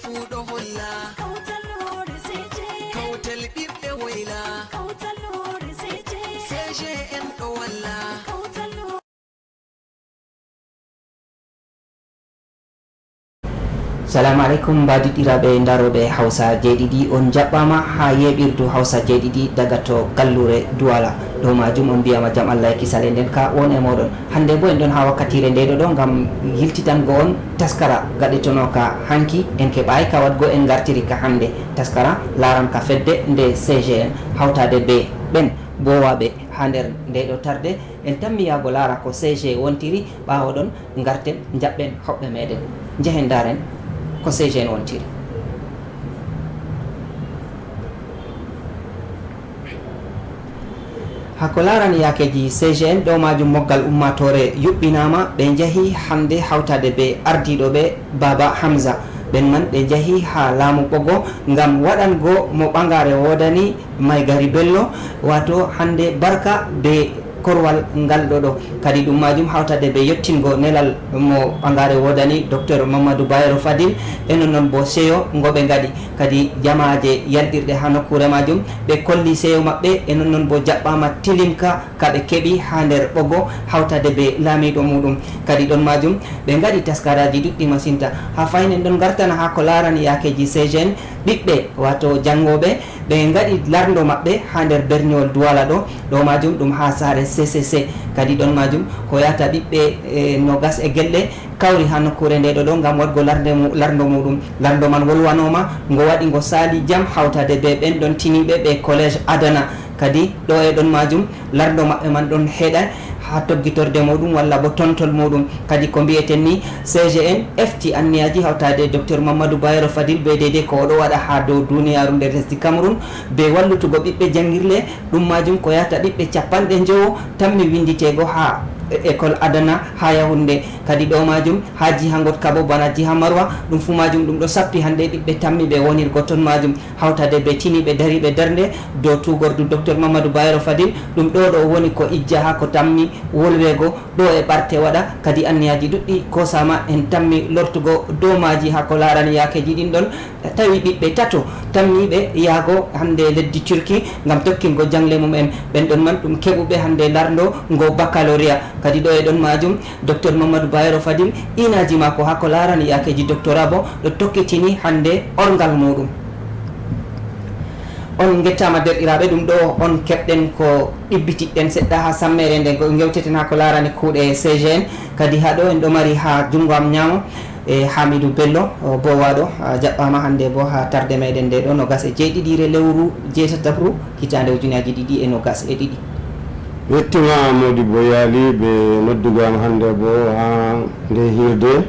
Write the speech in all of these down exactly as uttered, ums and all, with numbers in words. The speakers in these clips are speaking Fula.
Fuu ɗo holla. Kawtal hoore C J N. Kawtal ɓiɓɓe woyla. Kawtal hoore C J N. C J N ɗo walla. Kawtal hoore. Salamu aleykum, mbaadiɗɗiraaɓe ndarooɓe Hawsa jeeɗiɗi, on njaɓɓaama haa yeeɓirdu Hawsa jeeɗiɗi daga to galluure Duwala. Dow maajum on mbiyaama jam Allah e kisal e nden ka won e mooɗon. Hannde boo en ɗon haa wakkatiire ndeeɗo ɗo ngam yiltitango on taskara gaɗetonooka hanki. En keɓaay ka waɗgo, en ngartiri ka hannde. Taskara laaran ka fedde nde C G N hawtaade bee ɓen boowaaɓe haa nder ndeeɗo tarde. En tammi yahgo laara ko C G wontiri, ɓaawo ɗon ngarten njaɓɓen hoɓɓe meeɗen. Njehen ndaaren ko C G N wontiri. Haa ko laarani yaakeeji C G N ɗo maajum, moggal ummaatoore yuɓɓinaama, ɓe njahi hannde hawtaade bee ardiiɗo ɓe Baaba Hamza. Ɓen man ɓe njahi haa laamu Ɓogo ngam waɗango mo ɓangaare woodani Maigari Bello, waato hannde barka bee korwal ngal ɗo ɗo. Kadi ɗum maajum hawtaade bee yottingo nelal mo ɓangaare woodani Docteur Mamadou Bayero Fadil, e nonnon boo seyo ngo ɓe ngaɗi. Kadi jamaaje yalɗirɗe haa nokkuure maajum, ɓe kolli seyo maɓɓe, e nonnon boo jaɓɓaama tilinka ka ɓe keɓi haa nder Ɓogo hawtaade bee laamiiɗo muuɗum. Kadi ɗon maajum, ɓe ngaɗi taskaraaji ɗuɗɗi masinta. Haa fahin en ɗon ngartana haa ko laarani yaakeeji C G N, ɓiɓɓe, waato janngooɓe, ɓe ngaɗi larndo maɓɓe haa nder berniwol Duwala ɗo, ɗo maajum ɗum haa saare C C C. Kadi ɗon maajum ko yahata ɓiɓɓe, e, noogas e gelɗe kawri haa nokkuure nde ɗo ɗo ngam waɗgo larnde mu-, larndo muuɗum. Larndo man wolwanooma, ngo waɗi ngo saali jam hawtaade bee ɓen ɗon tiniiɓe ɓe Collège Adana. Kadi ɗo e ɗon maajum, larndo maɓɓe man ɗon heɗa haa toggitorde muuɗum walla bo tontol muuɗum. Kadi ko mbi'eten ni, C G N efti anniyaaji hawtaade e Docteur Mamadou Bayero Fadil, B D D, ko o ɗo waɗa haa dow duniyaaru nder lesdi Cameroun, bee wallutugo ɓiɓɓe janngirle. Ɗum maajum ko yahata ɓiɓɓe cappanɗe njowo tammi winnditeego haa e-, école Adana haa Yaoundé. Kadi ɗo maajum haa jiha ngoɗka bo, bana jiha Marwa, ɗum fuu maajum ɗum ɗo sappi hannde ɓiɓɓe tammi ɓe wonirgo ton maajum. Hawtaade bee tiniiɓe dariiɓe darnde dow tuugordu Docteur Mamadou Bayero Fadil, ɗum ɗo ɗo woni ko ijja haa ko tammi wolweego ɗo e ɓarte waɗa. Kadi anniyaaji ɗuɗɗi koosaama, en tammi lortugo dow maaji haa ko laarani yaakeeji ɗin ɗon. Tawi ɓiɓɓe tato tammiiɓe yahgo hannde leddi Turki ngam tokkingo jaŋle mum en. Ɓen ɗon man ɗum keɓuɓe hannde larndo ngo baccalauréat. Kadi ɗo e ɗon maajum, Docteur Mamadou Bayero Fadil, inaaji maako haa ko laarani yaakeeji doctorat bo ɗo tokkitini hannde orngal muuɗum. On ngettaama, deerɗiraaɓe, ɗum ɗo on keɓɗen ko ɗibbitiɗɗen seɗɗa haa sammeere nde ngewteten haa ko laarani kuuɗe C G N. Kadi haa ɗo en ɗo mari haa junngo am nyaamo, e, Hamidou Bello, o, boowaaɗo, a jaɓɓaama hannde bo haa tarde meɗen nde ɗo, noogas e jeeɗiɗiire lewru jeetataɓru, hitaande ujunaaji ɗiɗi e noogas e ɗiɗi. Yettima Modibbo Yaali be noddugo am hannde bo haa nde hiirde.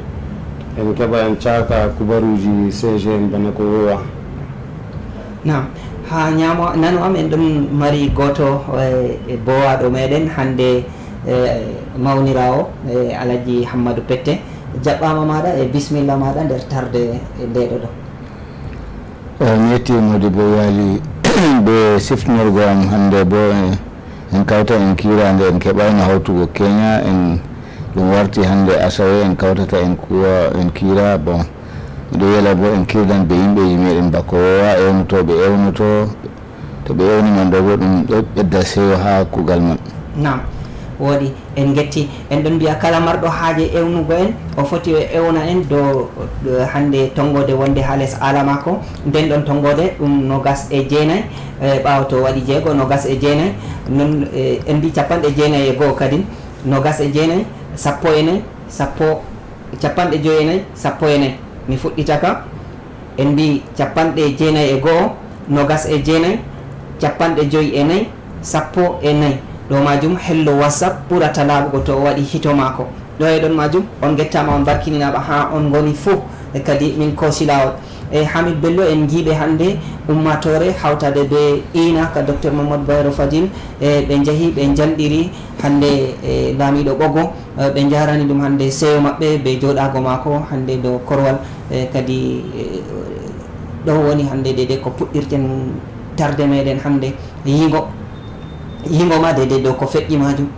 En keɓa en caaka kubaruuji C G N bana ko wowa. Naam, haa nyaamo nano am en ɗon mari gooto, e, e boowaaɗo meɗen hannde, e, mawniraawo, e, Alhaji Hammadu Pette. Jaɓɓaama maaɗa e bismilla maaɗa nder tarde nde ɗo ɗo. Eh, mi yetti Modibbo Yaali be siftinirgo am hannde bo, eh, en kawta en kiiraande, en keɓaayno hawtugo Kenya, en ɗum warti hannde Asawe, en kawtata en kuwa, en kiira. Bon, miɗo yela bo en kiirdan be yimɓeeji meɗen bako wowa, ewnotooɓe ewnoto, to ɓe ewni man ɗo bo ɗum ɗo ɓedda seyo haa kuugal man. Naam, wooɗi. En ngetti, en ɗon mbiya kala marɗo haaje ewnugo en, o foti o ewna en dow, dow hannde tonngoode wonde haa les alamaako. Nden ɗon tonngoode ɗum noogas e jeenay, e, ɓaawo to waɗi jeego, noogas e jeenay. Non, e, en mbi cappanɗe jeenay e go'o kadin, noogas e jeenay, sappo e nay, sappo, cappanɗe joy e nay, sappo e nay. Mi fuɗɗita ka. En mbiyi cappanɗe jeenay e go'o, noogas e jeenay, cappanɗe joy e nay, sappo e nay. Ɗo maajum hello WhatsApp ɓurata laaɓugo to o waɗi hito maako. Ɗo e ɗon maajum, on ngettaama, on barkininaama haa on ngoni fuu. E kadi min koosi laawol. E Hamid Bello, en ngiiɓe hannde ummaatoore hawtaade be iina ka Docteur Mamadou Bayero Fadil. E ɓe njahi, ɓe njanɗiri hannde e laamiiɗo Ɓogo. Eh, ɓe njaarani ɗum hannde seyo maɓɓe be jooɗaago maako hannde dow korwal. Eh, kadi, eh, ɗo woni hannde deydey ko puɗɗirten tarde meɗen hannde. Yingo, yingo ma deydey dow ko feƴƴi maajum.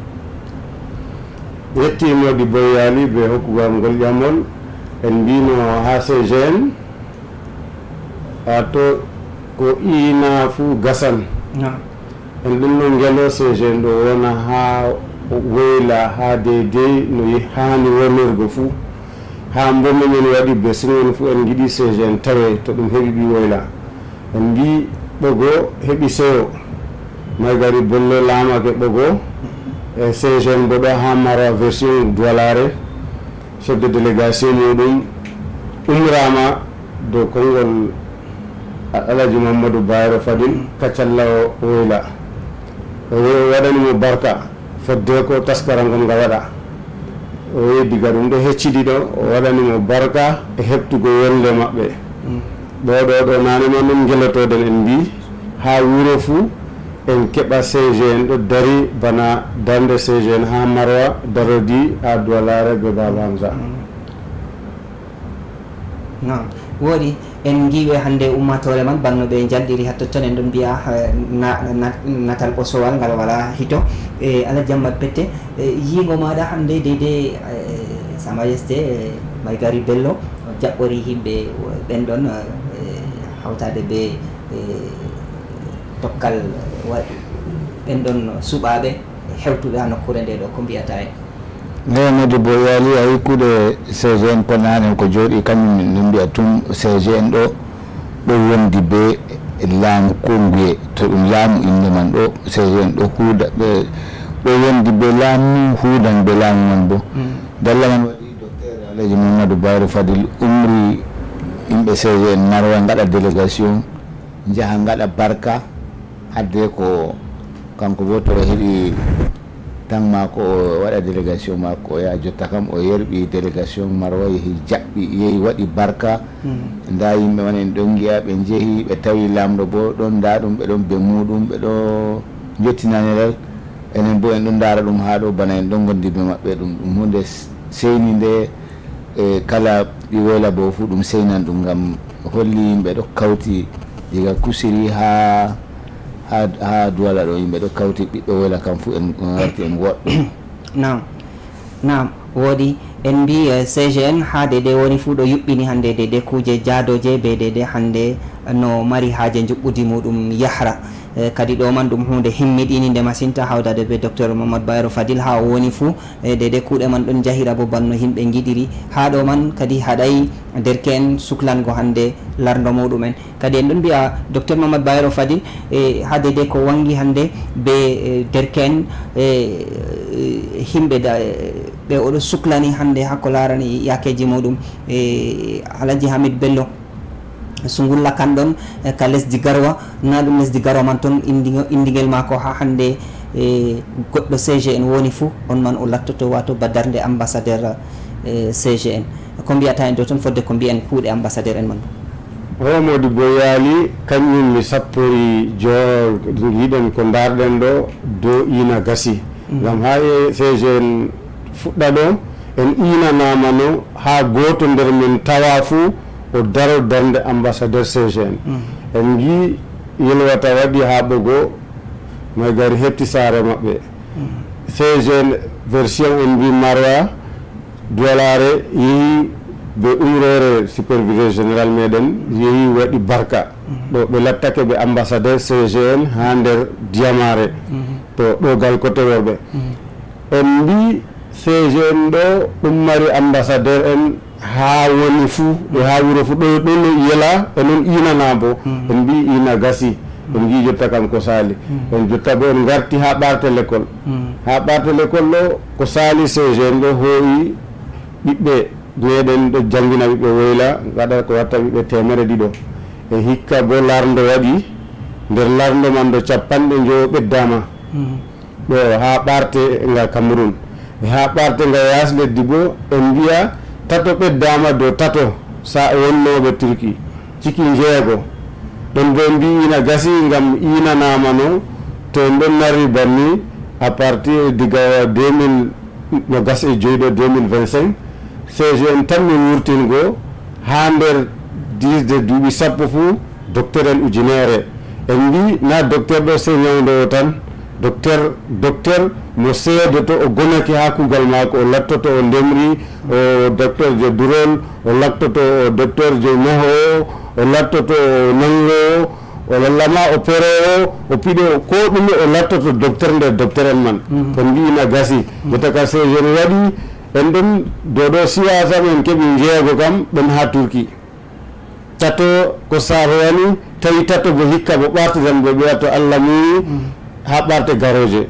Yetti Modibbo Yaali be hokkugo am ngol ƴamol. En mbino haa C G N, Haa to ko ina fuu gasan. En ɗum no ngelo C G N ɗo wona haa woyla haa deydey no yi- haani wonirgo fuu. Haa mbomi men waɗi be siŋon fuu en ngiɗi C G N tawe to ɗum heɓi ɓi woyla. En mbi ɓogo heɓi seyo. Maigari Bello laamake ɓogo e C G N mboɗo haa mara version duwalaare. Chef de délégation muɗum umrama dow konngol Alhaji Mamadou Bayero Fadil ka calla o woyla. O wi o waɗani mo barka fodde ko taskara ngon nga waɗa. O wi diga ɗum ɗo heccidi ɗo o waɗani mo barka e heɓtugo yolnde maɓɓe. Ɗo ɗo ɗo nane ma non ngelotoɗen en mbi ha wuro fuu en keɓa C G N ɗo dari bana darnde C G N ha Marwa darodi ha Duwalare be Baba Hamza. Non wooɗi. En ngiiwe hannde ummaatoore man banno ɓe njalɗiri haa totton en ɗon mbiya natal ɓosowal ngal wala hito. E ala jammat pette yiingo maaɗa hannde deyde sa majesté maigari bello jaɓɓori yimɓe ɓen ɗon hawtaade be dokkal ɓen ɗon suɓaaɓe hewtuɓe haa nokkuure nde ɗo ko mbiyata en? Eyi, Modibo Yaali, a yi kuuɗe C G N ko naane ko jooɗi, kañum min min mbiya tun C G N ɗo ɗo wondi be laamu konguye, to ɗum laamu innde man ɗo C G N ɗo huuda ɓe ɗo wondi be laamu huudan be laamu man bo. Dalla man waɗi docteur Alhaji Mamadou Bayro Fadil umri yimɓe C G N Marwa ngaɗa délégation njaha ngaɗa barka hadde ko kanko bo to o heɓi tan maako o waɗa délégation maako o yaha jotta kam o yerɓi délégation Marwa yehi jaɓɓi yehi waɗi barka nda yimɓe man en ɗon ngiya ɓe jehi ɓe tawi lamɗo bo ɗon nda ɗum ɓe ɗon be muɗum ɓe ɗo jottinaniral enen bo en ɗon ndara ɗum ha ɗo bana en ɗon gondi be maɓɓe ɗum ɗum hunde seyni nde e kala ɓi woyla bo fu ɗum seynan ɗum ngam holli yimɓe ɗo kawti diga kusiri ha ha ha duwala ɗo yimɓe ɗo kawti ɓiɓɓe woyla kam fu en warti en woɗɗo nam nam wooɗi en mbi cgn ha dede woni fu ɗo yuɓɓini hande dede kuuje jaadoje be dede hande no mari haaje njuɓɓudi muɗum yahra kadi ɗo man ɗum hunde himmiɗininde masinta hawdade be docteur mamadou bayro fadil ha o woni fu e dede kuuɗe man ɗon njahira bo banno yimɓe ngiɗiri haa ɗo man kadi haɗay derke'en suklango hannde larndo muɗum'en kadi en ɗon mbiya docteur mamadou bayero fadil e haa dede ko wanngi hannde be e, derke'en e, e, himɓe da- e, ɓe oɗo suklani hannde haa ko laarani yakeeji muɗum e alhaji hamid bello sungulla kan ɗon ka lesdi garwa na ɗum lesdi garwa man ton indigel maako ha hande e goɗɗo cgn woni fuu on man o lattoto wato ba darde ambassadeur cgn ko mbiyata en ɗo ton fodde ko mbiyen kuuɗe ambassadeur en man o modi bo yaali kañum mi sappori jo yiɗen ko ndarɗen ɗo do ina gasi ngam ha e cgn fuɗɗa ɗo en inanama no ha goto nder men tawa fuu o daro darnde ambassadeur cgn en ngi yelwata waɗi ha ɓogo may gari hetti saare maɓɓe cgn version en mbi marwa duwalaare yehi be umrore superviseur général meɗen yehi waɗi barka ɗo ɓe lattake ɓe ambassadeur cgn ha nder diyamare to ɗo galkote worɓe en mbi cgn ɗo ɗum mari ambassadeur en ha woni fuu ɗo ha wuro fuu ɗo ɗo no yela e noon inana bo en mbi ina gasi en mbi jotta kam ko sali en jotta bo en garti ha ɓarte l'école ha ɓarte l'école ɗo ko sali cgn ɗo hooyi ɓiɓɓe meɗen ɗo jangina ɓiɓɓe woyla gaɗa ko watta ɓiɓɓe temere ɗiɗo e hikka bo lardo waɗi nder lardo man ɗo capanɗe njowo ɓeddama ɗo ha ɓarte nga cameroun e ha ɓarte nga yas leddi bo en mbiya tato ɓeddama dow tato sa wonnooɓe turki ciki jeego ɗon bo en mbi ina gasi ngam inanama no to en ɗon narri banni à partir diga deux mille no gas e joyi ɗo deux mille vingt cinq cgn tan min wurtingo ha nder disde duuɓi sappo fuu docteur en ujunere en mbi na docteur ɗo sey ñawdowo tan docteur docteur mo seedoto o gonaki ha kuugal maako o lattoto o ndemri o docteur je durol o lattoto o docteur je mahowo O lattoto nanngowo, o lallama o peroowo, o piɗo ko ɗume, o lattoto docteur nder docteur en man. Mhm. On mbiyi na gasi. Mhm. Jotta ka C G N waɗi, en ɗon dodo siwasa men keɓi jeego kam ɗon ha Turki. Tato ko safowani, tawi tato bo hikka bo ɓartitan bo ɓeya to Allah muyi, ha ɓarte garoje.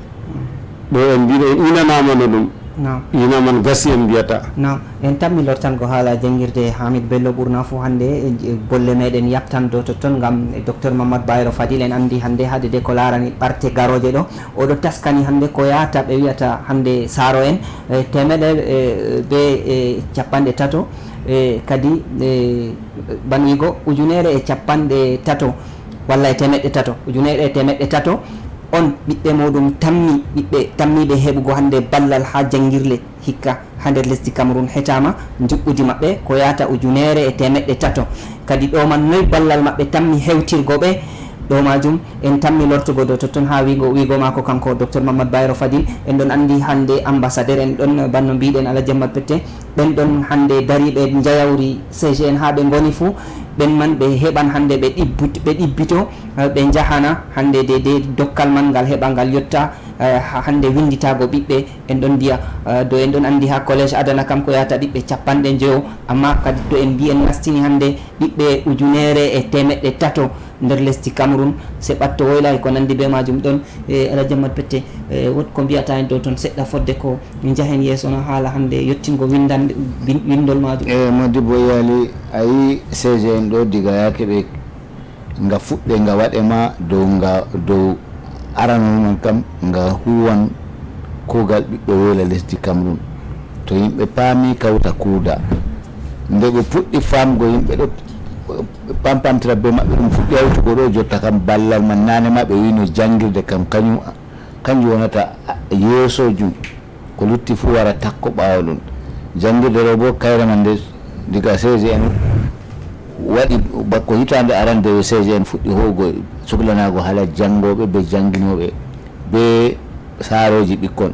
Ɗo en mbiɗo en inanama no ɗum. Naam. Ina man gasi en mbiyata. Naam. En tammi lortango haala janngirde Hamid Bello ɓurna fo hannde, e, e, bolle meɗen yaɓtando totton ngam e Docteur Mamadou Bayero Fadil en anndi hannde haade de ko laarani ɓarte garoje ɗo. Oɗo taskani hannde ko yahata ɓe wiyata hannde saaro en, e, teemeɗe, e, be, e, capanɗe tato, e, kadi, e, ban wigo ujunere e capanɗe tato walla e teemeɗɗe tato, ujunere e teemeɗɗe tato. On ɓiɓɓe muɗum tammi, ɓiɓɓe tammiiɓe heɓugo hannde ballal haa janngirle hikka haa nder lesdi Cameroun hetaama, njuɓɓudi maɓɓe ko yahata ujunere e teemeɗɗe tato. Kadi ɗo man noy ballal maɓɓe tammi hewtirgo ɓe? Ɗo majum en tammi lortugo dow totton haa wiigo, wiigo maako kanko Docteur Mamadou Bayero Fadil. En ɗon anndi hannde ambassadeur en ɗon, banno mbiɗen Alhaji Ammad Pette, ɓen ɗon hannde dariiɓe njayawri C G N haa ɓe ngoni fuu, ɓen man ɓe heɓan hannde ɓe ɗibbit-, ɓe ɗibbito, eh, ɓe njahana hannde de, de dokkal man ngal heɓa ngal yotta, eh, ha-, hannde winnditaago ɓiɓɓe. En ɗon mbiya, eh, do en ɗon anndi haa collège Adana kam ko yahata ɓiɓɓe capanɗe njoyo, amma kadi to en mbi en nastini hannde ɓiɓɓe ujunere e teemeɗɗe tato nder lesdi Cameroun, se ɓatto woyla e ko nanndi be majum ɗon, e Alhaji Ammad Pette, e wot ko mbiyata en dow ton seɗɗa fodde ko njahen yeeso na haala hannde yottingo winndande, win-, winndol majum. E Modibo Yali, a yi C G N ɗo diga yaake ɓe nga fuɗɗe nga waɗe ma dow nga, dow aranol man kam nga huwan kuugal ɓiɓɓe woyla lesdi Cameroun. To yimɓe paami kawta kuuda. Nde ɓe puɗɗi faamgo yimɓe ɗo pampantira be maɓɓe, ɗum fuɗɗi hawtugo ɗo jotta kam ballal man nane ma ɓe wino janngirde kam kañum, kanjum wonata yeesojum. Ko lutti fuu wara takko ɓaawo ɗum. Janngirde ɗo boo kayre man nde diga C G N waɗi bako hitaande arande C G N fuɗɗi ho'ugo suklanaago haala janngooɓe be jannginooɓe be saarooji ɓikkon.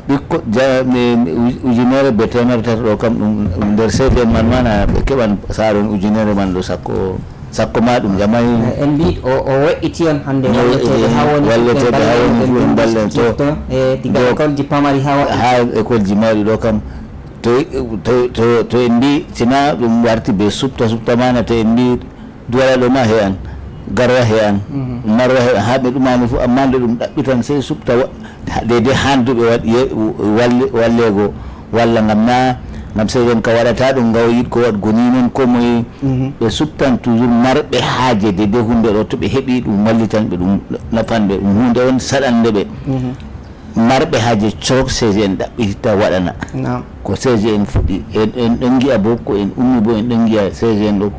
Ɓikkon ja-, mi, mi, uj-, ujunere be teemeɗɗe tato ɗo kam ɗum, ɗum nder C G N man mana ɓe keɓan saaro ujunere man ɗo sakko. Sakko ma ɗum ƴamay. Eh, en mbi o, o we'iti on hannde. No, walleteeɓe eh, haa woni walleteeɓe haa woni ɓe fuu en ballen to. Jifto, eh, diga do école ji pamari haa waɗi. Haa école ji mawɗi ɗo kam. To, to, to, to en mbi sina ɗum warti be supta, supta mana to en mbi Duwala ɗo ma he'an, Garwa he'an, mhm, Marwa he'an, haa ɓe ɗumani fuu, amma nde ɗum ɗaɓɓitan sey supta wa-, deydey haanduɓe waɗ-, ye-, walle-, wallego. Walla ngam na, ngam sey jon ka waɗata ɗum, nga o yiɗ ko waɗgo ni non ko moye. Mhm. Ɓe suptan toujours marɓe haaje de, de hunde ɗo, to ɓe heɓi ɗum wallitan ɓe, ɗum nafan ɓe, ɗum hunde on saɗande ɓe. Mhm. Marɓe haaje corok C G N ɗaɓɓititta waɗana. Naam. Ko C G N fuɗɗi. En, en ɗon ngi'a bo ko en ummi bo en ɗon ngi'a C G N ɗo.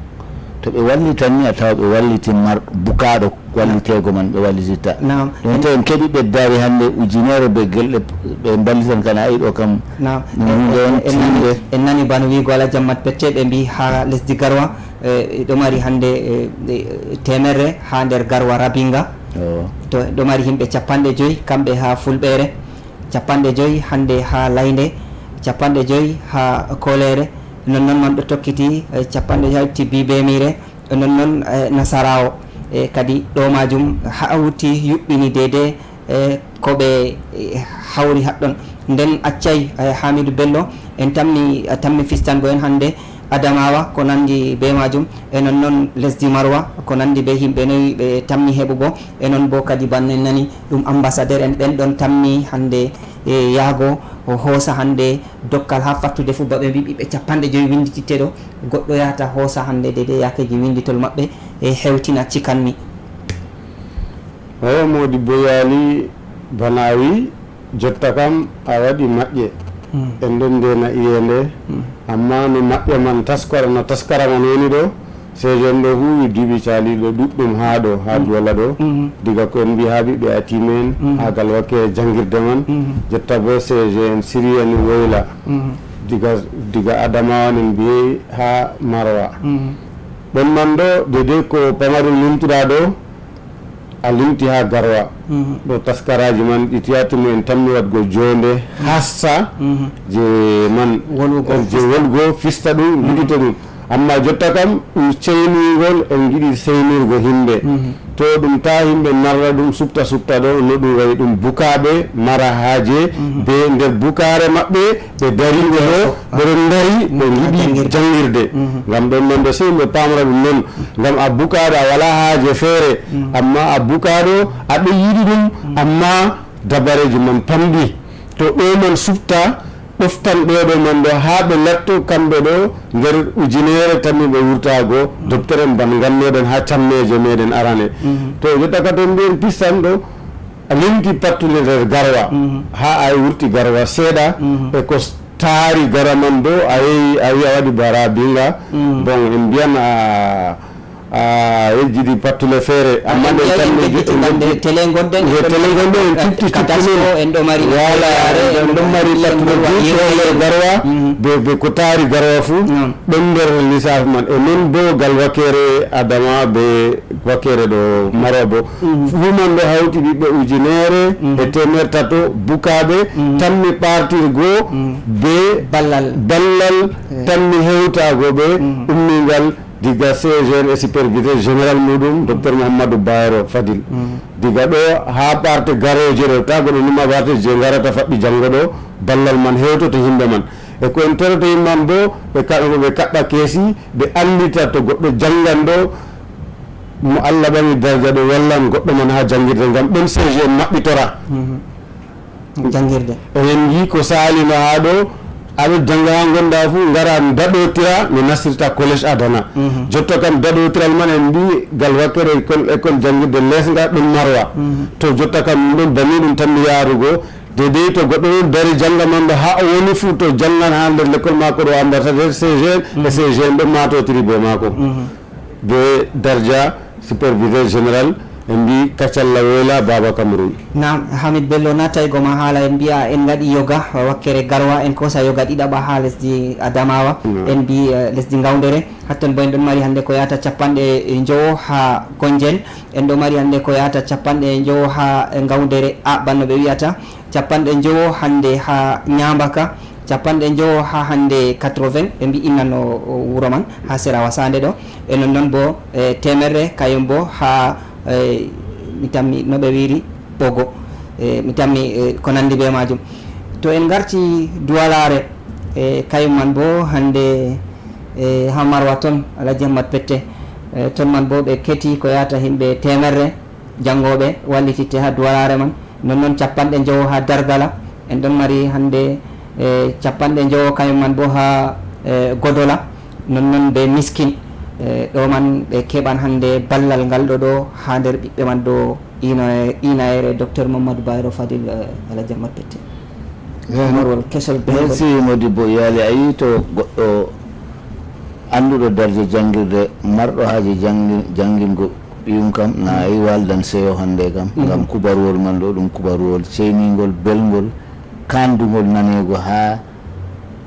To ɓe wallitan ni a tawa ɓe walliti mar-, bukaaɗo walliteego man ɓe wallititta. Naam. Ɗon to en keɓi ɓeddaari hannde ujunere be gelɗe ɓe mballitan kana ayi ɗo kam. Naam. Ɗum en, hunde en, on en nani, tiinde. En nani bano wiigo Alhaji Ammad Pette ɓe mbi haa lesdi Garwa, eh, ɗo mari hannde, eh, eh, teemerre haa nder Garwa Rabinga. Yo. To ɗo mari yimɓe capanɗe joyi kamɓe haa Fulɓeere, capanɗe joyi hannde haa Laynde, capanɗe joyi haa Koleere, non non man ɗo tokkiti, eh, capanɗe joyi haa yotti Bibemire, non non, eh, Nasarawo. E kadi ɗo majum hawti yuɓɓini deydey, eh, ko ɓe, eh, hawri haɗɗon. Nden accay, eh, Hamidou Bello, en tammi, eh, tammi fistango en hannde Adamawa, ko nanndi be majum, e non non lesdi Marwa, ko nanndi be yimɓe noy ɓe tammi heɓugo, e non bo kadi banno en nani ɗum ambassadeur en ɓen ɗon tammi hannde, e yaago o hoosa hannde dokkal haa fattude fuu, ba ɓe mbi ɓiɓɓe capanɗe joyi winndititte ɗo, goɗɗo yahata hoosa hannde deydey yaakeeji winnditol maɓɓe e hewtina cikanmi. Oyo Modibo Yali bana a wi'i, jotta kam a waɗi maƴƴe. Mm. En ɗon ndena iyeende. Mm. Ammaa no maƴƴe man taskora, no taskara man woni ɗo, C G N ɗo huuwi duuɓi caaliiɗo ɗuɗɗum haa ɗo, haa Duwala ɗo. Mm. Diga ko en mbi haa ɓiɓɓe atiime'en, mm, haa gal wakke janngirde man. Mm. Jotta boo C G N siriyani woyla. Mm. Diga, diga Adamawa nen mbi'e haa Marwa. Mm. Ɗon man ɗo, deydey ko pamarin limtuɗaa ɗo, a limti haa Garwa. Mhm. Ɗo taskaraaji man ɗi tiyaatiri mo en tammi waɗgo joonde, mhm, hassa, mhm, je man, wolugo, je fista, wolugo, fista ɗum, mhm, liɓita ɗum. Amma jotta kam, ɗum ceyningol, en ngiɗi seynirgo himɓe. To ɗum ta himɓe narra ɗum, suɓta suɓta ɗo, no ɗum wayi ɗum bukaaɓe mara haaje be nder bukaare maɓɓe, ɓe dariiɓe ɗo, ɓe ɗon dari, ɓe ngiɗi janngirde. Ngam ɗon man ɗo, sey ɓe paamra ɗum non. Ngam a bukaaɗo, a walaa haaje feere, amma a bukaaɗo, a ɗon yiɗi ɗum, amma dabareeji man pamɗi. To ɗo man suɓta, ɗoftan ɓeeɗo man ɗo haa ɓe latto kamɓe ɗo nder ujineere tammi ɓe wurtaago, doptere en ban ngannoɗen haa cammeeje meɗen arane. To jotta ka to mbiyen pistan ɗo, a limti pattude nder Garwa, haa a wurti Garwa seeɗa, e ko taari Garwa man ɗo, a yehi, a wi'a waɗi bara binga, bon, en mbiyan a, a yejjidi pattule feere, amma ɗen tan en jejjiti ngam nde tele ngonɗen, nde tele ngonɗen, en cifti cifti non. En ɗo mari wala, en ɗon mari pattule duuɗi nder Garwa, be, be ko taari Garwa fuu, ɗon nder lissafi man. E non bo gal wakere Adama be wakere ɗo Marwa bo. Fuu man ɗo hawti ɓiɓɓe ujineere e teemeɗɗe tato bukaaɓe, tammi partir go be ballal, ballal, tammi hewtaago ɓe ummingal diga C G N e superviseur général muɗum, Docteur Mouhamadou Bayero Fadil. Diga ɗo haa parte garooje ɗo, ta goɗɗo numa parte je ngarata faɓɓi janngo ɗo, ballal man hewtoto himɓe man. E ko en toroto yimɓe man bo, ɓe ka-, ɓe kaɓɓa keesi, ɓe anndita to goɗɗo janngan ɗo, mo Allah ɓami daraja ɗo wallan goɗɗo man haa janngirde, ngam ɗon C G N maɓɓitora. Janngirde. Eɗen ngi ko saalino haa ɗo, aɗo jannga haa ngonɗa fuu, ngara daɗotira no nastirta collège Adana. Jotta kam daɗotiral man en mbi gal wakkere école, école janngirde lesnga ɗum Marwa. To jotta kam ɗum ɗon bani ɗum tan mi yaarugo. Deydey to goɗɗo ɗon dari jannga man ɗo haa o woni fuu to janngan haa nder l'école maako ɗo ambata nder C G N, e C G N ɗo maatotiri bee maako. Bee darja superviseur général, en mbi kacalla wela Baba Cameroun. Naam, Hamid Bello, naataygo ma haala, en mbiya en ngaɗi yoga wakkere Garwa, en koosa yoga ɗiɗaɓa haa lesdi Adamawa, en mbi, eh, lesdi Ngawdere. Hatton bo en ɗon mari hannde ko yahata capanɗe njowo haa Gonjel, en ɗo mari hannde ko yahata capanɗe njowo haa Ngawdere A, banno ɓe wi'ata, capanɗe njowo hannde haa Ñaambaka, capanɗe njowo haa hannde quatre-vingts, ɓe mbi innano wuro man haa sera Wasaande ɗo. E non non bo, e, teemerre kañum bo haa, e, mi tammi no ɓe wi'iri Bogo. E, mi tammi, e, ko nanndi bee maajum. To en ngarti Duwalaare, e, kañum man bo hannde, e, haa Marwa ton, Alhaji Ahmad Pette, e, ton man bo ɓe keti ko yahata yimɓe teemerre. Janngooɓe wallititte haa duwalaare man, non non capanɗe njowo haa Dargala, en ɗon mari hannde, e, capanɗe njowo kañum man bo haa, e, Godola, non non be Miskin, e, ɗo man ɓe keɓan hannde ballal ngal ɗo ɗo haa nder ɓiɓɓe man ɗo ina-, inayeere Docteur Mamadou Bayero Fadil, e, Alhaji Ahmad Pette. Marwol kesol be merci, Modibbo Yaali. A yii to goɗɗo annduɗo darje janngirde, marɗo haaje janngi-, janngingo ɓiyum kam, na a yi waldan seyo hannde kam, ngam kubaruwol man ɗo ɗum kubaruwol ceyningol, belngol, kandungol naneego haa,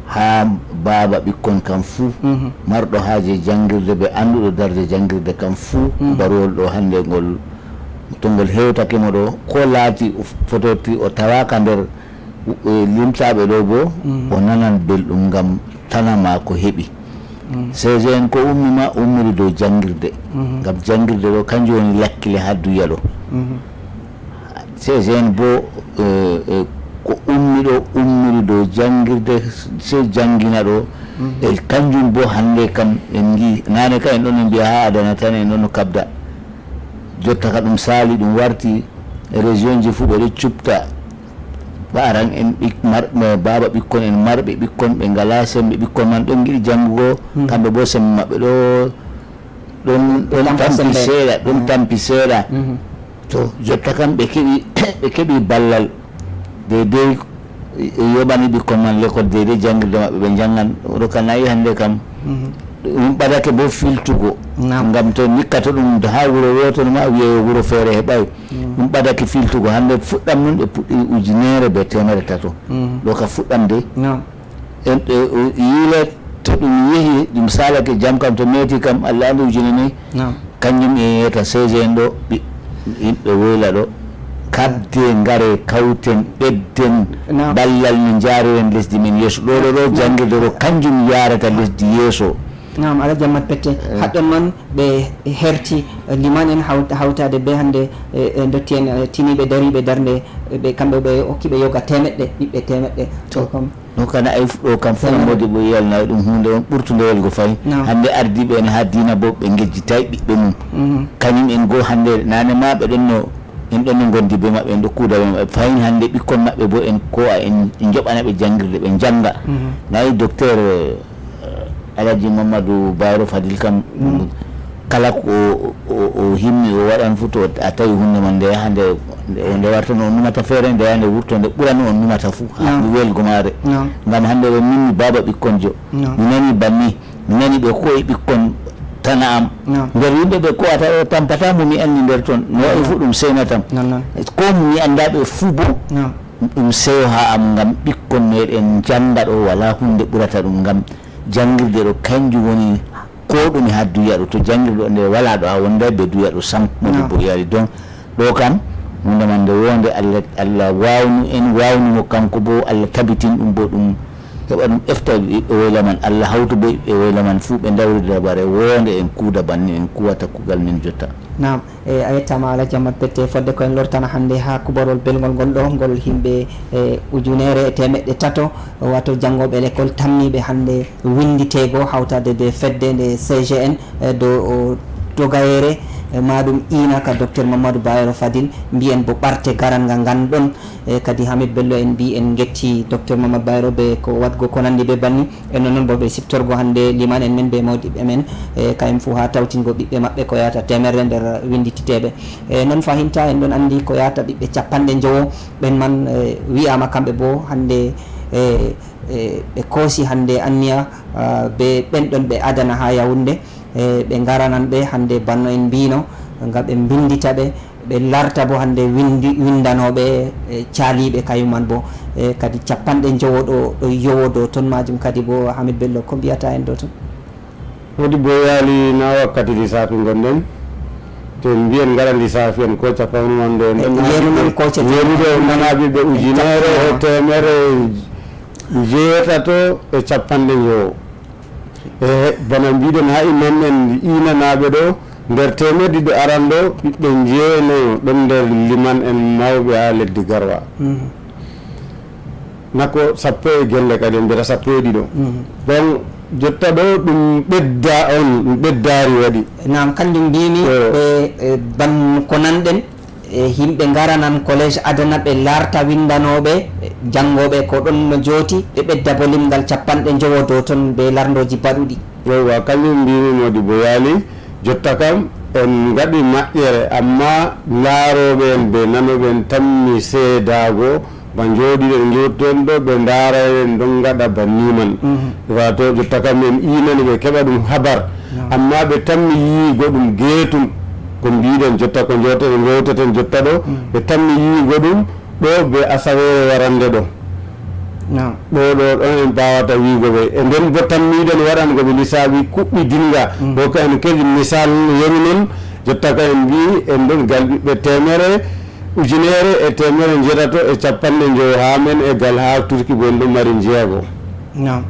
haa baaba ɓikkon kam fuu. Marɗo haaje janngirde be annduɗo darje janngirde kam fuu, kubaruwol ɗo hannde ngol, to ngol hewtake mo ɗo, ko laati o fotorti o tawaaka nder e limtaaɓe ɗo bo, o nanan belɗum ngam tana ma ko heɓi. C G N ko ummi ma, ummiri dow janngirde. Ngam janngirde ɗo, kanjum woni lakkile haa duya ɗo. C G N bo, e, e, ko ummi ɗo, ummiri dow janngirde, sey janngina ɗo. E kanjum bo hannde kam en ngi, naane ka en ɗon en mbiya haa Adana tan en ɗon no kabda. Jotta ka ɗum saali, ɗum warti, e région ji fuu ɓe ɗo cupta. Ɓaran en ɓik-, mar-, ma-, baaba ɓikkon en marɓe ɓikkon ɓe ngalaa semmbe, ɓikkon man ɗon ngiɗi janngugo, kamɓe boo semmbe maɓɓe ɗo, ɗon, ɗon tampi seeɗa, ɗon tampi seeɗa. To, jotta kam ɓe keɓi, ɓe keɓi ballal deydey, e, yoɓani ɓikkon man lekkol deydey janngirde maɓɓe, ɓe njanngan. Ɗo ka nayi hannde kam, ɗum ɓadake boo filtugo. Ngam to nikkato ɗum haa wuro wooto ma, wi'e wuro feere heɓaay. Ɗum ɓadake filtugo. Hannde fuɗɗam nun ɓe puɗɗiri ujineere be teemere tato. Ɗo ka fuɗɗam de. En, e, o yiile to ɗum yehi, ɗum saalake jam kam, to meeti kam, Allah anndi ujune nayi. Kanjum en yeyata C G N ɗo, ɓi-, yimɓe woyla ɗo. Kadde ngare kawten, ɓedden ballal no njaroren lesdi men yeeso. Ɗo, ɗo, ɗo janngirde ɗo, kanjum yaarata lesdi yeeso. Naam, Alhaji Ammad Pette, haɗɗon noon ɓe herti, eh, liman en hawta-, hawtaade be hannde, eh, eh, ndotti en, eh, tiniiɓe dariiɓe darnde, eh, ɓe, kamɓe ɓe hokki ɓe yoga teemeɗɗe, ɓiɓɓe teemeɗɗe. To. Ɗo kam. Ɗo kana ay fuɗɗo kam fof. Teemeɗɗe. Modi bo yalna ɗum huunde on ɓurtunde welgo fayi. Naam. Hannde ardiiɓe en haa diina bo ɓe ngejjitaay ɓiɓɓe mum. Mhm. Kañum en goo hannde naane ma ɓe ɗon no, en ɗon no ngondi be maɓɓe, en ɗo kuuda be maɓɓe. Fayin hannde ɓikkon maɓɓe bo en ko a en, en njoɓana ɓe janngirde ɓe njannga. Mhm. Nayi docteur, eh, Alhaji Mamadou Bayro Fadil kam, kala ko o, o, o himmi o waɗan fuu, to a tawi huunde man nde yaha nde, nde, nde warta no on numata feere, nde yaha nde wurto nde ɓura no on numata fuu, haa ɗum welgo maare. Naam. Ngam hannde ɗo min mi baaba ɓikkon jo. Naam. Mi nani banni, mi nani ɓe ko'e ɓikkon tana am. Naam. Nder yimɓe ɓe ko'ata ɗo tampata mo mi anndi nder ton. No wa'i fuu ɗum seynatam. Naam, naam. Ko mi annda ɓe fuu bo. Naam. Ɗum seyo haa am ngam ɓikkon meɗen njannga ɗo, walaa huunde ɓurata ɗum ngam janngirde ɗo kanjum woni ko ɗume haa duya ɗo. To janngirde ɗo nde walaa ɗo a wonday be duya ɗo sam. Modi bo yari donc ɗo kam huunde man nde wonde Allah, Allah waawnu en, waawnu mo kanko bo Allah tabitin ɗum bo ɗum heɓa ɗum efta ɓiɓɓe woyla man. Allah hawtu bo ɓiɓɓe woyla man fuu ɓe ndawri dabare wonde en kuuda banni en kuwata kuugal min jotta. Naam. E, a yettaama Alhaji Ammad Pette, fodde ko en lortana hannde haa kuborol belngol ngol ɗo, ngol yimɓe, e, ujunere e teemeɗɗe tato, wato janngooɓe lekol tammiiɓe hannde winnditeego hawtaade be fedde nde C G N, e, dow o dogayeere, e, maaɗum iina ka Docteur Mamadou Bayero Fadil, mbiyen bo ɓarte garanga ngan ɗon, e, kadi Hamid Bello en mbi en ngetti Docteur Mamadou Bayero be ko waɗgo ko nanndi be banni. E noon noon bo ɓe siftorgo hannde liman en men be mawɗiɓɓe men, e, kayen fuu haa tawtingo ɓiɓɓe maɓɓe ko yahata teemerre nder winndititeeɓe. E, noon fahinta en ɗon anndi ko yahata ɓiɓɓe capanɗe njowo ɓen man, e, wiyaama kamɓe bo hannde, e, e, ɓe koosi hannde anniya, a, be ɓen ɗon ɓe adana haa Yawunnde, e, ɓe ngaranan ɓe hannde banno en mbiino, ngam ɓe mbinndita ɓe, ɓe larta bo hannde winndi-, winndanooɓe, e, caaliiɓe kayum man bo, e, kadi capanɗe njowo ɗo, ɗo yowo dow ton maajum kadi bo, Hamid Bello, ko mbiyata en dow ton? Modi bo yaali na wakkati lisaafi ngonɗen, to en mbiyen ngaɗa lisaafi en ko capanɗe man ɗo en ɗon yeru noon ko yeru ɗo en nana ɓiɓɓe ujunere e teemere jeetato e capanɗe njowo. E bana mbiɗen haa imam en iinanaaɓe ɗo, nder teemeɗɗe ɗiɗo aran ɗo, ɓiɓɓe njeenayo ɗon nder liman en mawɓe haa leddi Garwa. Mhm. Nako sappo e gelle kadi, en mbiyata sappo e ɗiɗo. Mhm. Donc, jotta ɗo ɗum ɓedda on, ɗum ɓeddaari waɗi. Naam, kanjum mbimi ɓe, e, ban ko nanɗen. E, yimɓe ngaranan collège adana ɓe laarta winndanooɓe, e, janngooɓe ko ɗon no jooti, ɓe ɓedda bo limgal capanɗe njowo dow ton be larndooji baɗuɗi. Yowwa, kanjum mbimi Modi bo yaali, jotta kam en ngaɗi maƴƴere, amma laarooɓe en be nanooɓe en tammi seedaago ba njooɗiɗen ngiwtoɗen ɗo, ɓe ndaara en ɗon ngaɗa banni man. Mhm. Wato jotta kam en iinani ɓe keɓa ɗum habar. Naam. Amma ɓe tammi yiigo ɗum geetum, ko mbiɗen jotta ko joote-, ngowteten jotta ɗo, mm, ɓe tammi yiigo ɗum ɗo be asaweere warande ɗo. Naam. Ɗo, ɗo, ɗon en mbaawata wiigo ɓe. E nden bo tammiɗen waɗango ɓe lisaafi kuɓɓidinga. Mm. Ɗo ka en kedi misal yeru non, jotta ka en mbi'i en ɗon gal ɓiɓɓe teemere, ujunere e teemere njeetato e capanɗe njowo haa men e gal haa Turki bo en ɗon mari njeego. Naam.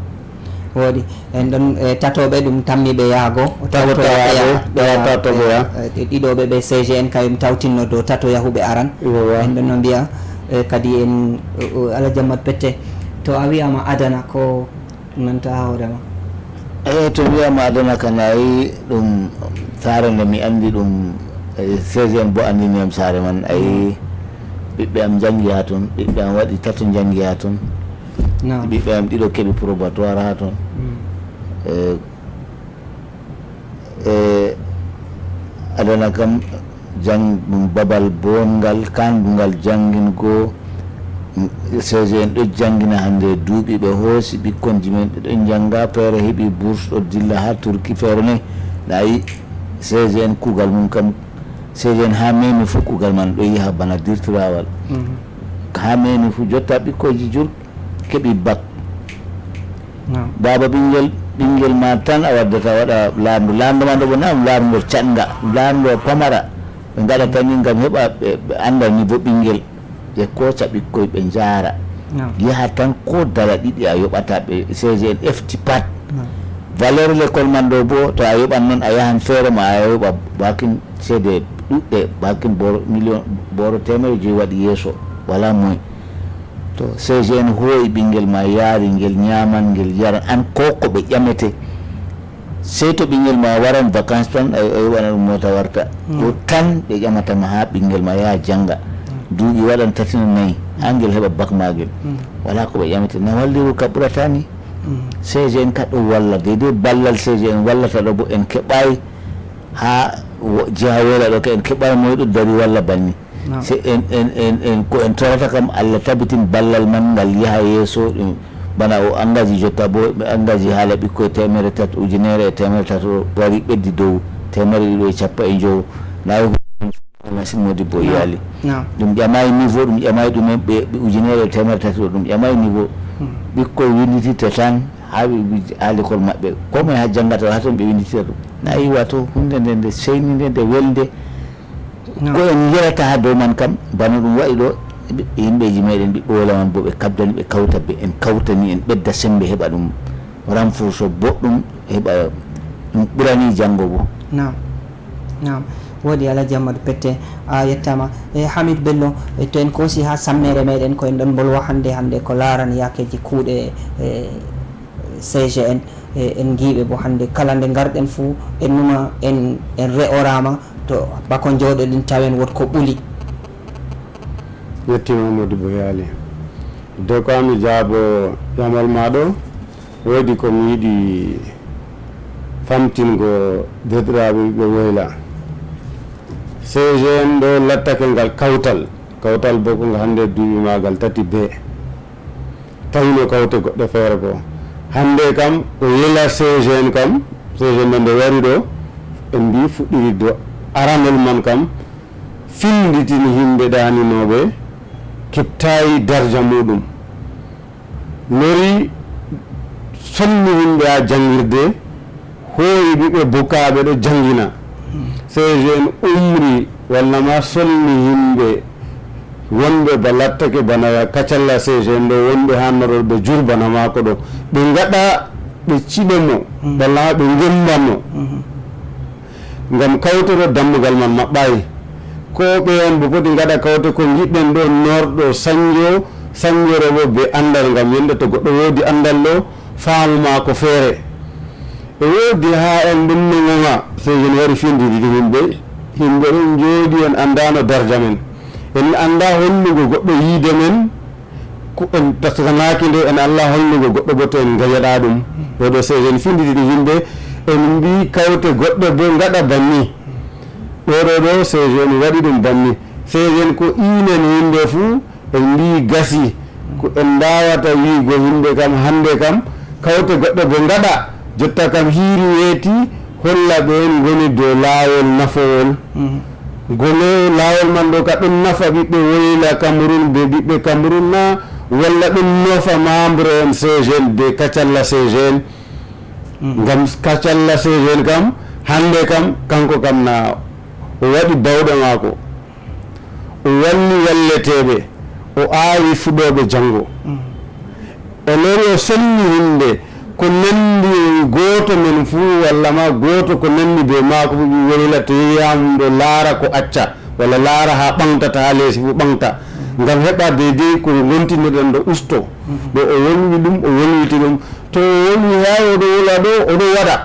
Wooɗi. En ɗon, e, tatooɓe ɗum tammi ɓe yaago. Tago tawtoya ɓe tawa ya-, ɓe tawa ya-, tawtogo ya. E, e, ɗiɗo ɓe ɓe C G N kayum tawtinno dow tato yahuɓe aran. Yowwa. En ɗon no mbiya, e, kadi en, o, o, Alhaji Ammad Pette, to a wiyama adana ko nanta ha hoore ma? Eyi, to wiyama adana kan, ayi, ɗum saare nde mi andi ɗum, e, C G N bo andini yam saare man, ayi, mm, ɓiɓɓe am jangi ha ton, ɓiɓɓe am waɗi tato jangi ha ton. Naam. Ɓiɓɓe am ɗiɗo keɓi probatoire ha ton. Mm. E, e, adana kam jang-, ɗum babal bongal, kandungal jangingo. Mm, C G N ɗo jangina hande duuɓi ɓe hoosi ɓikkonji men, ɓe ɗon janga, feere heɓi bourse, ɗo dilla ha Turki, feere ne, na yi C G N kugal mum kam, C G N ha memi fu kugal man ɗo yaha bana dirtirawal. Mhm. Ha memi fu jotta ɓikkoji jur keɓi bak. Naam. Baaba ɓinngel, ɓinngel ma tan a waddata waɗa laamɗo. Laamɗo ma ɗo bo na ɗum laamɗo caɗnga, ɗum laamɗo pamara. Ɓe ngaɗa tan ni ngam heɓa ɓe, ɓe annda ni bo ɓinngel. Ɓe kooca ɓikkoy ɓe njaara. Naam. Yaha tan ko dala ɗiɗi a yoɓata ɓe, C G N efti pat. Naam. Valeur l'école man ɗo bo, to a yoɓan noon, a yahan feere ma, a yoɓa bakin seede ɗuɗɗe, bakin boro million, boro teemere joyi waɗi yeeso, wala moy. To C G N hooyi ɓinngel ma, yaari ngel, ñaaman ngel, yaran, an ko ko ɓe ƴamete. Sey to ɓinngel ma waran vacances tan, a, a yoɓana ɗum mota warta. Mm. Ko tan ɓe ƴamata ma haa ɓinngel ma yaha jannga. Mm. Duuɓi waɗan tati na nayi, haa ngel heɓa bak maagel. Mm. Wala ko ɓe ƴamete. Na walliru ka ɓurata ni. Mm. C G N ka ɗum walla, deydey ballal C G N wallata ɗo bo en keɓaay haa wo-, jiha Woyla ɗo ka en keɓaay moyɗo dari walla banni. Naam. Se en, en, en, en, ko en torata kam, Allah tabitin ballal man ngal yaha yeeso, ɗum bana o angaji jotta bo, ɓe angaji haala ɓikkoy teemere tat-, ujunere e teemere tato wari ɓeddi dow teemere ɗiɗo e cappa e njowo. Nawi Masin Modibo Naam. Iyali. Naam. Ɗum ƴamaay niveau, ɗum ƴamaay ɗumen ɓe, ɓe ujunere e teemere tato, ɗum ƴamaay niveau. Hmm. Ɓikkoy winndititta tan haa ɓe, ɓe, haa l'école maɓɓe. Ko moye haa janngata, haa toon ɓe winnditira ɗum. Nayi wato huunde nde, nde seyni nde, nde welnde. Naam. Ko en yilata haa dow man kam, bana ɗum waɗi ɗo, ɓi-, yimɓeeji meeɗen ɓiɓɓe Woyla man bo ɓe kabdani, ɓe kawta, ɓe en kawtani, en ɓedda semmbe heɓa ɗum renforcer boɗɗum, heɓa ɗum ɓurani janngo bo. Naam. Naam. Woodi Alhaji Amadou Pette, a yettaama. E Hamidou Bello, e to en koosi haa sammeere meeɗen, ko en ɗon mbolwa hannde, hannde ko laarani yaakeeji kuuɗe, e, C G N, e en ngiiɓe bo hannde kala nde ngarɗen fuu en numa en, en re'oraama to bako njooɗoɗen tawen wood ko ɓuli. Yettiima Modibo Yaali. De ko ami jaabo ƴamal maa ɗo, woodi ko mi yiɗi famtingo deerɗiraaɓe ɓe Woyla. C G N ɗo lattake ngal kawtal, kawtal bo ko nga hannde duuɓi maagal tati bee. Tawno kawte goɗɗe feere goo. Hannde kam o yela C G N kam, C G N no nde wari ɗo, en mbii fuɗɗiri do aranol man kam, finditini yimɓe ɗaaninooɓe, keɓtaayi darja muuɗum. Lori sonni yimɓe haa janngirde, hooyi ɓiɓɓe bukaaɓe ɗo janngina. C G N umri walla ma solni yimɓe wonɓe ba lattake bana kacalla C G N ɗo, wonɓe haa Norol ɓe jur bana maako ɗo. Ɓe ngaɗa, ɓe ciɗa mo, walla ma ɓe ngemmba mo. Ngam kawte ɗo dammugal man maɓɓaay. Ko ɓe on bo poti ngaɗa kawte ko ngiɗɗen ɗo, norɗo sanjo, sanjoro bo be anndal, ngam yende to goɗɗo woodi anndal ɗo, faamu maako feere. E woodi haa en ɗum no ŋoŋa, sey en wari finditini yimɓe. Yimɓe ɗon njooɗi, en anndaano darja men. En anndaa hollugo goɗɗo yiide men, ko en taskanaaki nde, en Allah hollugo goɗɗo bo to en ngayaɗaa ɗum. Ɗo ɗo sey en finditini yimɓe, en mbii kawte goɗɗe bo ngaɗa banni. Ɗo ɗo ɗo sey en waɗi ɗum banni. Sey en ko iinen yimɓe fuu, en mbii gasi, ko en mbaawata wi'go yimɓe kam hannde kam, kawte goɗɗe bo ngaɗa, jotta kam hiiri weeti, holla ɓe en ngoni dow laawol nafowol. Mhm. Ngole laawol man ɗo ka ɗon nafa ɓiɓɓe Woyla Cameroun be ɓiɓɓe Cameroun na, walla ɗon nafa membre en C G N be kacalla C G N? Mhm. Ngam kacalla C G N kam, hannde kam, kanko kam na o waɗi bawɗe maako. O walli walleteeɓe, o aawi fuɗooɓe janngo. Mm. O lori o sonni himɓe ko nanndi gooto men fuu, walla ma gooto ko nanndi be maako fuu, ɓe woyla to yehi haa mum ɗo laara ko acca, walla laara haa ɓaŋtata, haa leesi fuu ɓaŋta. Mm. Ngam heɓa deydey ko ngontinirɗen ɗo usto. Mm. Ɗo o wolwi ɗum, o wolwiti ɗum. To o wolwi haa o ɗo wolwa ɗo, o ɗo waɗa.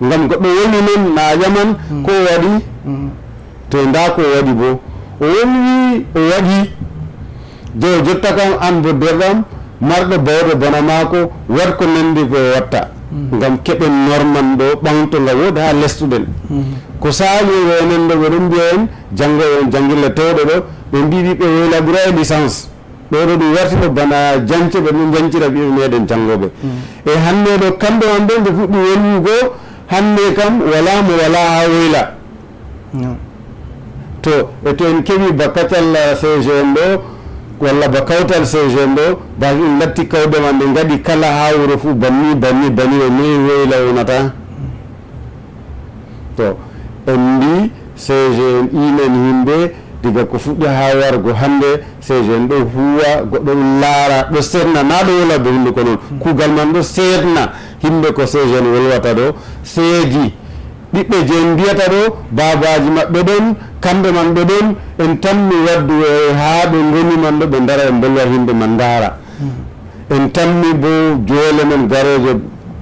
Ngam goɗɗo wolwi noon, na a ƴaman, mm, ko o waɗi? Mm. To ndaa ko o waɗi boo. O wolwi, o waɗi. Jo, jotta kam, aan bo deerɗam, marɗo baawɗe bana maako, waɗ ko nanndi ko o watta. Mm. Ngam keɓen norman ɗo ɓaŋto nga wooɗa haa lestuɗen. Mm. Ko saali o enen ɗo, ɓe ɗon mbi'a en, janngo en janngille towɗe ɗo, ɓe mbi'i ɓiɓɓe woyla ɓuraay licence. Ɗo ɗo ɗum warti ɗo bana jance, ɓe ɗum jancira ɓiɓɓe meɗen janngooɓe. Mm. E hannde ɗo, kamɓe on ɓe, ɓe fuɗɗi wolwugo, hannde kam walaa mo walaa haa woyla. No. To, e to en keɓi ba katal, eh, C G N ɗo, walla ba kawtal C G N ɗo, ba ɗum latti kawɗe man, ɓe ngaɗi kala haa wuro fuu banni, banni, banni, o newi woyla wonata. To, en mbii C G N iinan yimɓe, Diga ko fuɗɗi haa wargo hannde, C G N ɗo huuwa, goɗɗo ɗum laara, ɗo seedna, naa ɗo wola be hunnduko noon. Kuugal man ɗo seedna yimɓe ko C G N wolwata ɗo, seedi. Ɓiɓɓe jey mbiyata ɗo, baabaaji maɓɓe ɗon, kamɓe man ɓe ɗon, en tammi waddu e haa ɓe ngoni man ɗo, ɓe ndara ɓe mbolwa yimɓe man ndaara. En tammi bo joole men garooje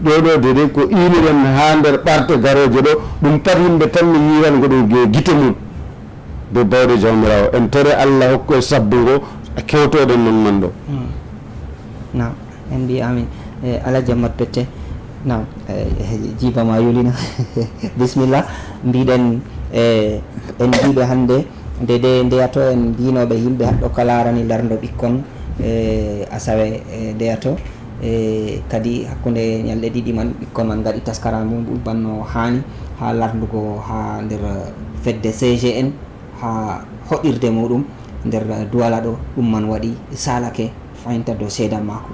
ɗo, ɗo dede ko iiniɗen haa nder ɓarte garooje ɗo, ɗum pat yimɓe tammi yiirango ɗum ge gite mum. Be bawɗe Jawmiraawo, en tore Allah hokku en sabbungo kewtoɗen non man ɗo. Naam, en mbi amin. E, Alhaji Ammad Pette, naam, e, jiiba ma yulino. Bisimilla. Mbiɗen, e, en mbiɓe hannde, nde, nde ndeyato en mbinoɓe yimɓe haɗɗo ka laarani larndo ɓikkon, e, asawe, e, ndeyato. E, kadi hakkunde ñalɗe ɗiɗi man, ɓikkon man ngaɗi taskara mum ɗum banno haani, haa larndugo haa nder fedde C G N, haa hoɗirde muɗum nder Duwala ɗo, ɗum man waɗi saalake. Fayinta dow seedan maako.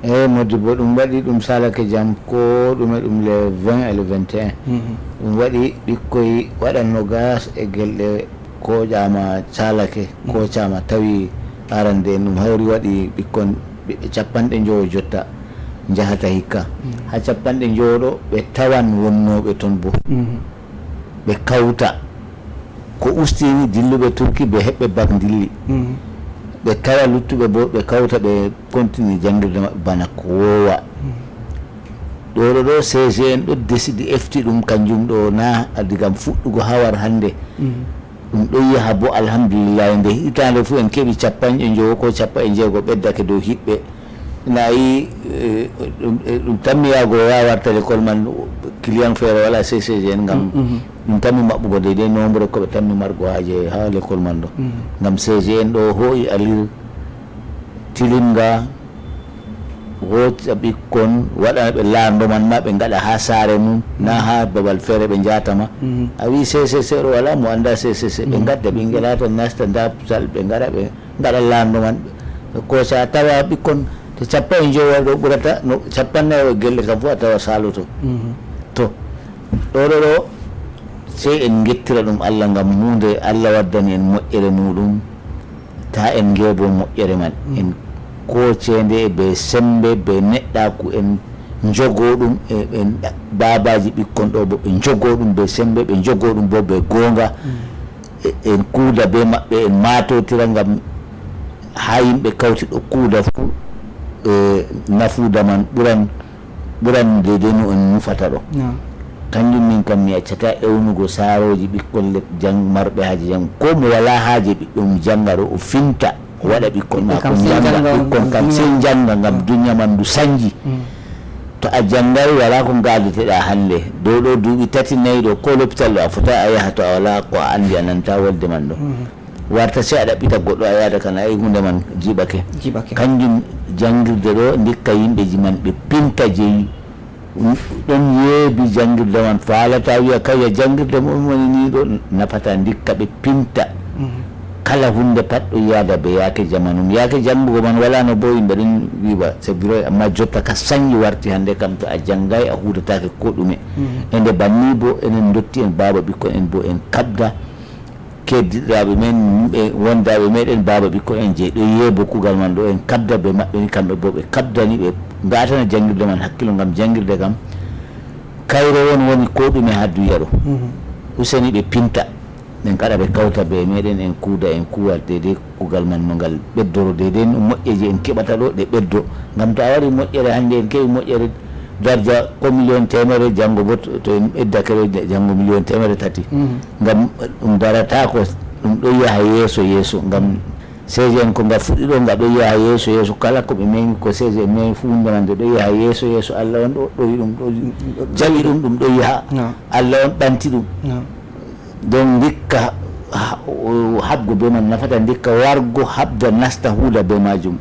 Eyi, Modibbo, ɗum waɗi, ɗum saalake jam ko ɗume, ɗum le vingt et le vingt et un. Ɗum waɗi ɓikkoy waɗan nogas e gelɗe kooƴaama, saalake, koocaama, tawi arande en ɗum hawri waɗi ɓikkon ɓiɓɓe capanɗe njowo jotta, njahata hikka. Haa capanɗe njowo ɗo, ɓe tawan wonnooɓe ton bo. Ɓe kawta. Ko ustini dilluɓe Turki, ɓe heɓɓe bak dilli. Ɓe tawa luttuɓe bo, ɓe kawta, ɓe kontini janngirde maɓɓe bana ko woowa. Ɗo ɗo ɗo, C G N ɗo desidi efti ɗum, kanjum ɗo na diga fuɗɗugo haa war hannde. Ɗum ɗo yaha bo, alhamdulillahi, nde hitaande fuu en keɓi capanɗe njowo ko capanɗe jeego ɓeddake dow hiɓɓe. Nayi, eh, ɗum, eh, ɗum tammi yahgo yaa warta l'école man, client feere wala C C G N ngam ɗum tammi maɓɓugo deydey nombre ko ɓe tammi margo haaje haa l'école man ɗo. Ngam C G N ɗo hoo'i alir tilimga, hooca ɓikkon, waɗana ɓe laarndo man ma ɓe ngaɗa haa saare mum, na haa babal feere ɓe njahata ma. A wi C C C ɗo wala mo annda C C C, ɓe ngadda ɓinngel haa ton nasta nda sal ɓe ngara ɓe ngaɗa laarndo man. Ko sa tawa ɓikkon to capanɗe njowo ɗo ɓurata, no capanɗe nayo e gelle kam fof a tawa saaloto. To ɗo ɗo ɗo sey en ngettira ɗum Allah ngam huunde Allah waddani en moƴƴere muɗum. Ta en ngeebo moƴƴere man. En kooceende be semmbe be neɗɗaaku en njogo ɗum e en baabaaji ɓikkon ɗo bo ɓe njogo ɗum be semmbe, ɓe njogo ɗum bo be goonga. E- en kuuda be maɓɓe, en maatotira ngam haa yimɓe kawti ɗo kuuda fuu, e, nafuuda man ɓuran ɓuran deydey no en nufata ɗo. Kanjum min kam mi accata ewnugo saarooji ɓikkon le- jang- marɓe haaji janngo, ko mo walaa haaje ɓiɓɓe mum jannga ɗo o finta, o waɗa ɓikkon maako njannga. Ɓikkon kam sey njannga ngam dunya man ndu sanji. To a janngay walaa ko ngaaditeɗaa hannde dow ɗo duuɓi tati nayi ɗo ko lopital ɗo a fotaa a yaha to a walaa ko a anndi a nanta wolde man ɗo. Warta sey a ɗaɓɓita goɗɗo a yaada kana e hunde man jiɓake. Kanjum janngirde ɗo ndikka yimɓeji man ɓe pinta jeyi ɗon yeebi janngirde man faalata wiya kayya janngirde mo woni ni ɗo nafata ndikka ɓe pinta. Kala hunde pat ɗo yaada be yaake jamanum yaake janngugo man wala no bo yimɓe ɗon wiwa c'est vrai amma jotta ka sanyi warti hannde kam to a janngay a huudatake ko ɗume. E nde banni bo enen dotti en baaba ɓikkon en bo en kaɓda keddiɗaaɓe men, yimɓe wondaaɓe meɗen baaba ɓikkon en je ɗo yeebo kugal man ɗo en kabda be maɓɓe ni kamɓe bo ɓe kabdani ɓe ngatana janngirde man hakkilo ngam janngirde kam kayre won woni ko ɗume ha duya ɗo. Useni ɓe pinta ɓe ngaɗa ɓe kawta be meɗen en kuuda en kuwa deydey kugal man no ngal ɓeddoro deydey no moƴƴeje en keɓata ɗo ɗe ɓeddo ngam to a waɗi moƴƴere hannde en keɓi moƴƴere darja ko million teemere janngo bo to en ɓeddake ɗo janngo million teemere tati ngam ɗum daratako ɗum ɗo yaha yeeso yeeso ngam seeje en ko nga fuɗɗi ɗo nga ɗo yaha yeeso yeeso kala ko ɓe memi ko seeje en memi fu hunde man nde ɗo yaha yeeso yeeso allah on ɗo ɗowi ɗum ɗo jaɓi ɗum ɗum ɗo yaha allah on ɓanti ɗum donc ndikka haɓgo be man nafata ndikka wargo haɓda nasta huuda be majum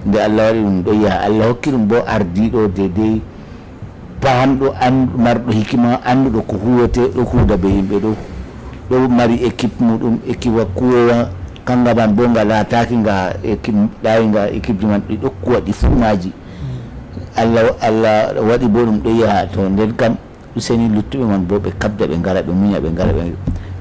nde allah waɗi ɗum ɗo yaha allah hokki ɗum bo ardiɗo dedei pahamɗo an marɗo hikima annduɗo ko huwete ɗo huuda be yimɓe ɗo ɗo mari équipe muɗum équipe wa kuwowa kanga man bo nga laataki nga équipe ɗawi nga équipe ji man ɗi ɗo kuwa ɗi fumaji allah allah waɗi bo ɗum ɗo yaha to nden kam useni luttuɓe man bo ɓe kabda ɓe ngara ɓe muña ɓe ngara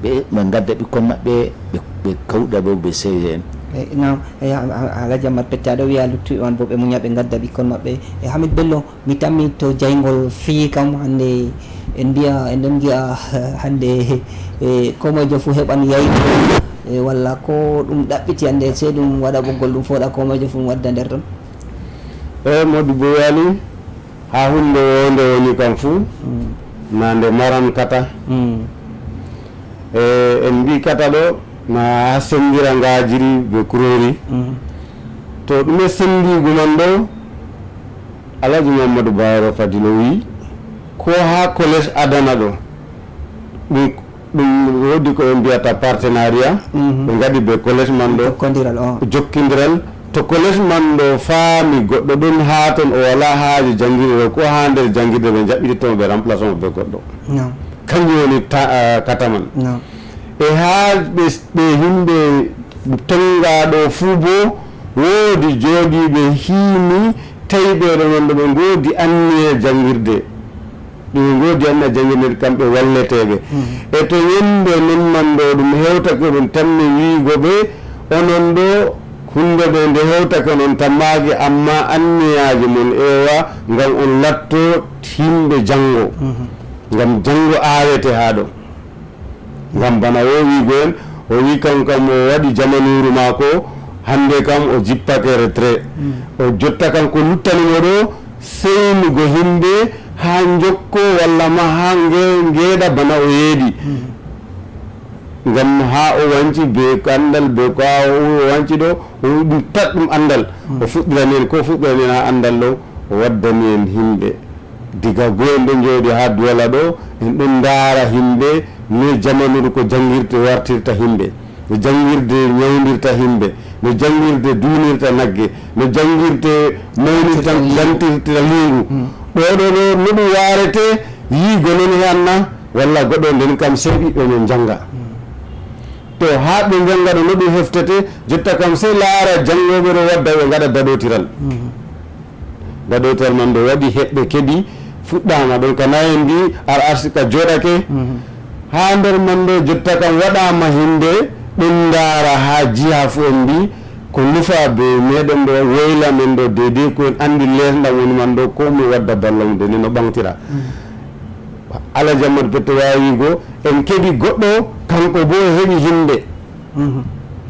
ɓe ɓe ngadda ɓikkon maɓɓe ɓe ɓe kawɗa bo ɓe C G N. E, naam, e, a- a- Alhaji Ammar Pette, aɗa wiya luttuɓe man bo ɓe muña, ɓe ngadda ɓikkon maɓɓe. E, Hamid Bello, mi tammi to jayngol fii kam hannde en mbiya, en ɗon ngi'a hannde, e, komojo fuu heɓan yayngol, e, walla ko ɗum ɗaɓɓiti hannde, sey ɗum waɗa ɓoggol ɗum fooɗa komojo fuu ɗum wadda nder ton. E, Modibbo Yaali, haa huunde wonde woni kam fuu, na nde maran kata. E, en mbii kata ɗo, na haa senndira ngaajiri be kuroori. To ɗume senndiigu man ɗo, Alhaji Mamadou Bayero Fadilo wii, ko haa collège adana ɗo, ɗum, ɗum woodi ko ɓe mbiyata partenariat, ɓe ngaɗi be collège man ɗo, jokkondiral, o. Jokkindiral. To collège man ɗo faami goɗɗo ɗon haa ton, o walaa haaje janngirde ɗo, ko haa nder janngirde ɓe njaɓɓiti ton, ɓe remplace mo be goɗɗo. Naam. Kanjum woni ta-, ah, kata man. Naam. E haa ɓe, ɓe himɓe tonngaaɗo fuu bo, woodi jooɗiiɓe hiimi tawi ɓe ɗo non ɗo ɓe ngoodi anniya janngirde. Ɓe ngoodi anniya janngirde kamɓe walleteeɓe. E to yimɓe non man ɗo ɗum hewtake ɗum tammi wiigo ɓe, onon ɗo huunde ɗo nde hewtake non tammaaki, amma anniyaaji mon ewa ngam on latto yimɓe janngo. Ngam janngo aawete haa ɗo. Ngam bana o wiigo en, o wi kam, kam o waɗi jamanuuru maako, hannde kam o jippake retrait. O jotta kam ko luttani mo ɗo, seynugo himɓe haa njokko walla ma haa nge-, ngeeɗa bana o yeeɗi. Ngam haa o wanci be anndal, be ko haa o wanci ɗo, o ɗum tat ɗum anndal. O fuɗɗirani en, ko fuɗɗirani en haa anndal ɗo, o waddani en himɓe. Diga goo en ɗon njooɗi haa Duwala ɗo, en ɗon ndaara himɓe, no jamanuru ko janngirte wartirta himɓe, no janngirde nyawndirta himɓe, no janngirde duunirta nagge, no janngirte mawnirta, dantirta liingu. Ɗo ɗo ɗo, no ɗum waarete, yiigo non e anna, walla goɗɗo nden kam sey ɓiɓɓe men njannga. To haa ɓe njannga ɗo, no ɗum heftete, jotta kam sey laara janngooɓe ɗo wadda ɓe ngaɗa daɗootiral. Daɗoytal man ɗo waɗi heɓɓe keɓi fuɗɗaama ɗon ka nayendi ar arsi ka jooɗake. Haa nder man ɗo jotta kam waɗaama himɓe ɗon ndaara haa jiha fuu en mbi ko nufa be meɗen ɗo woyla men ɗo deydey ko en anndi leesndam woni man ɗo ko mi wadda balla mum de ni no ɓaŋtira. Alhaji Ammadu Pette waawi wiigo en keɓi goɗɗo kanko boo o heɓi himɓe.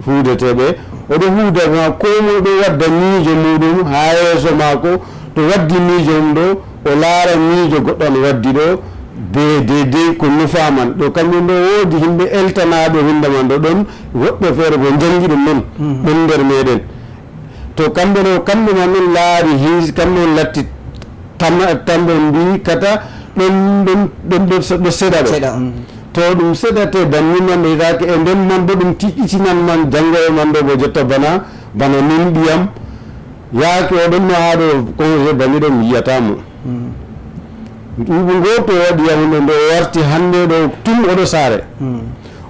Huudeteeɓe. Oɗo huuda ma, koo moy ɗo wadda miijo muuɗum haa yeeso maako, to waddi miijo mum ɗo, o laara miijo goɗɗo no waddi ɗo, be deydey ko nufaa man ɗo. Kanjum ɗo woodi himɓe eltanaaɓe huunde man ɗo ɗon, woɓɓe feere bo njanngi ɗum non, ɗon nder meeɗen. To kamɓe ɗo, kamɓe man ɗon laari hiis-, kamɓe on latti tama-, tamɓe on mbii kata ɗon, ɗon, ɗon, ɗon se-, ɗo seɗa ɗo. Seɗa, mm. To ɗum seɗate banni man ɓe yitaake e nden man bo ɗum tiɗɗitinan man janngo e man ɗo bo jotta bana, bana min ɓiyam. Yaake o ɗon no haa ɗo congé banni ɗo mi yiyata mo. Mm. Nduuɓu ngoo to waɗi yahude nde o warti hannde ɗo tum oɗo saare. Mm.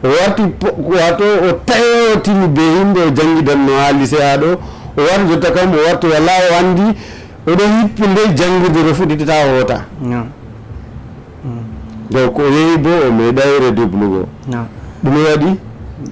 O warti po-, wato o tawi o tini be yimɓe o janngidanno haa lycée haa ɗo. O warti jotta kam o warti wala o anndi. Oɗo hippi ndey janngirde ɗo fuɗɗitata o hoota. No. Mm. Donc o yehi bo o meeɗay redouble go. No. Ɗume waɗi?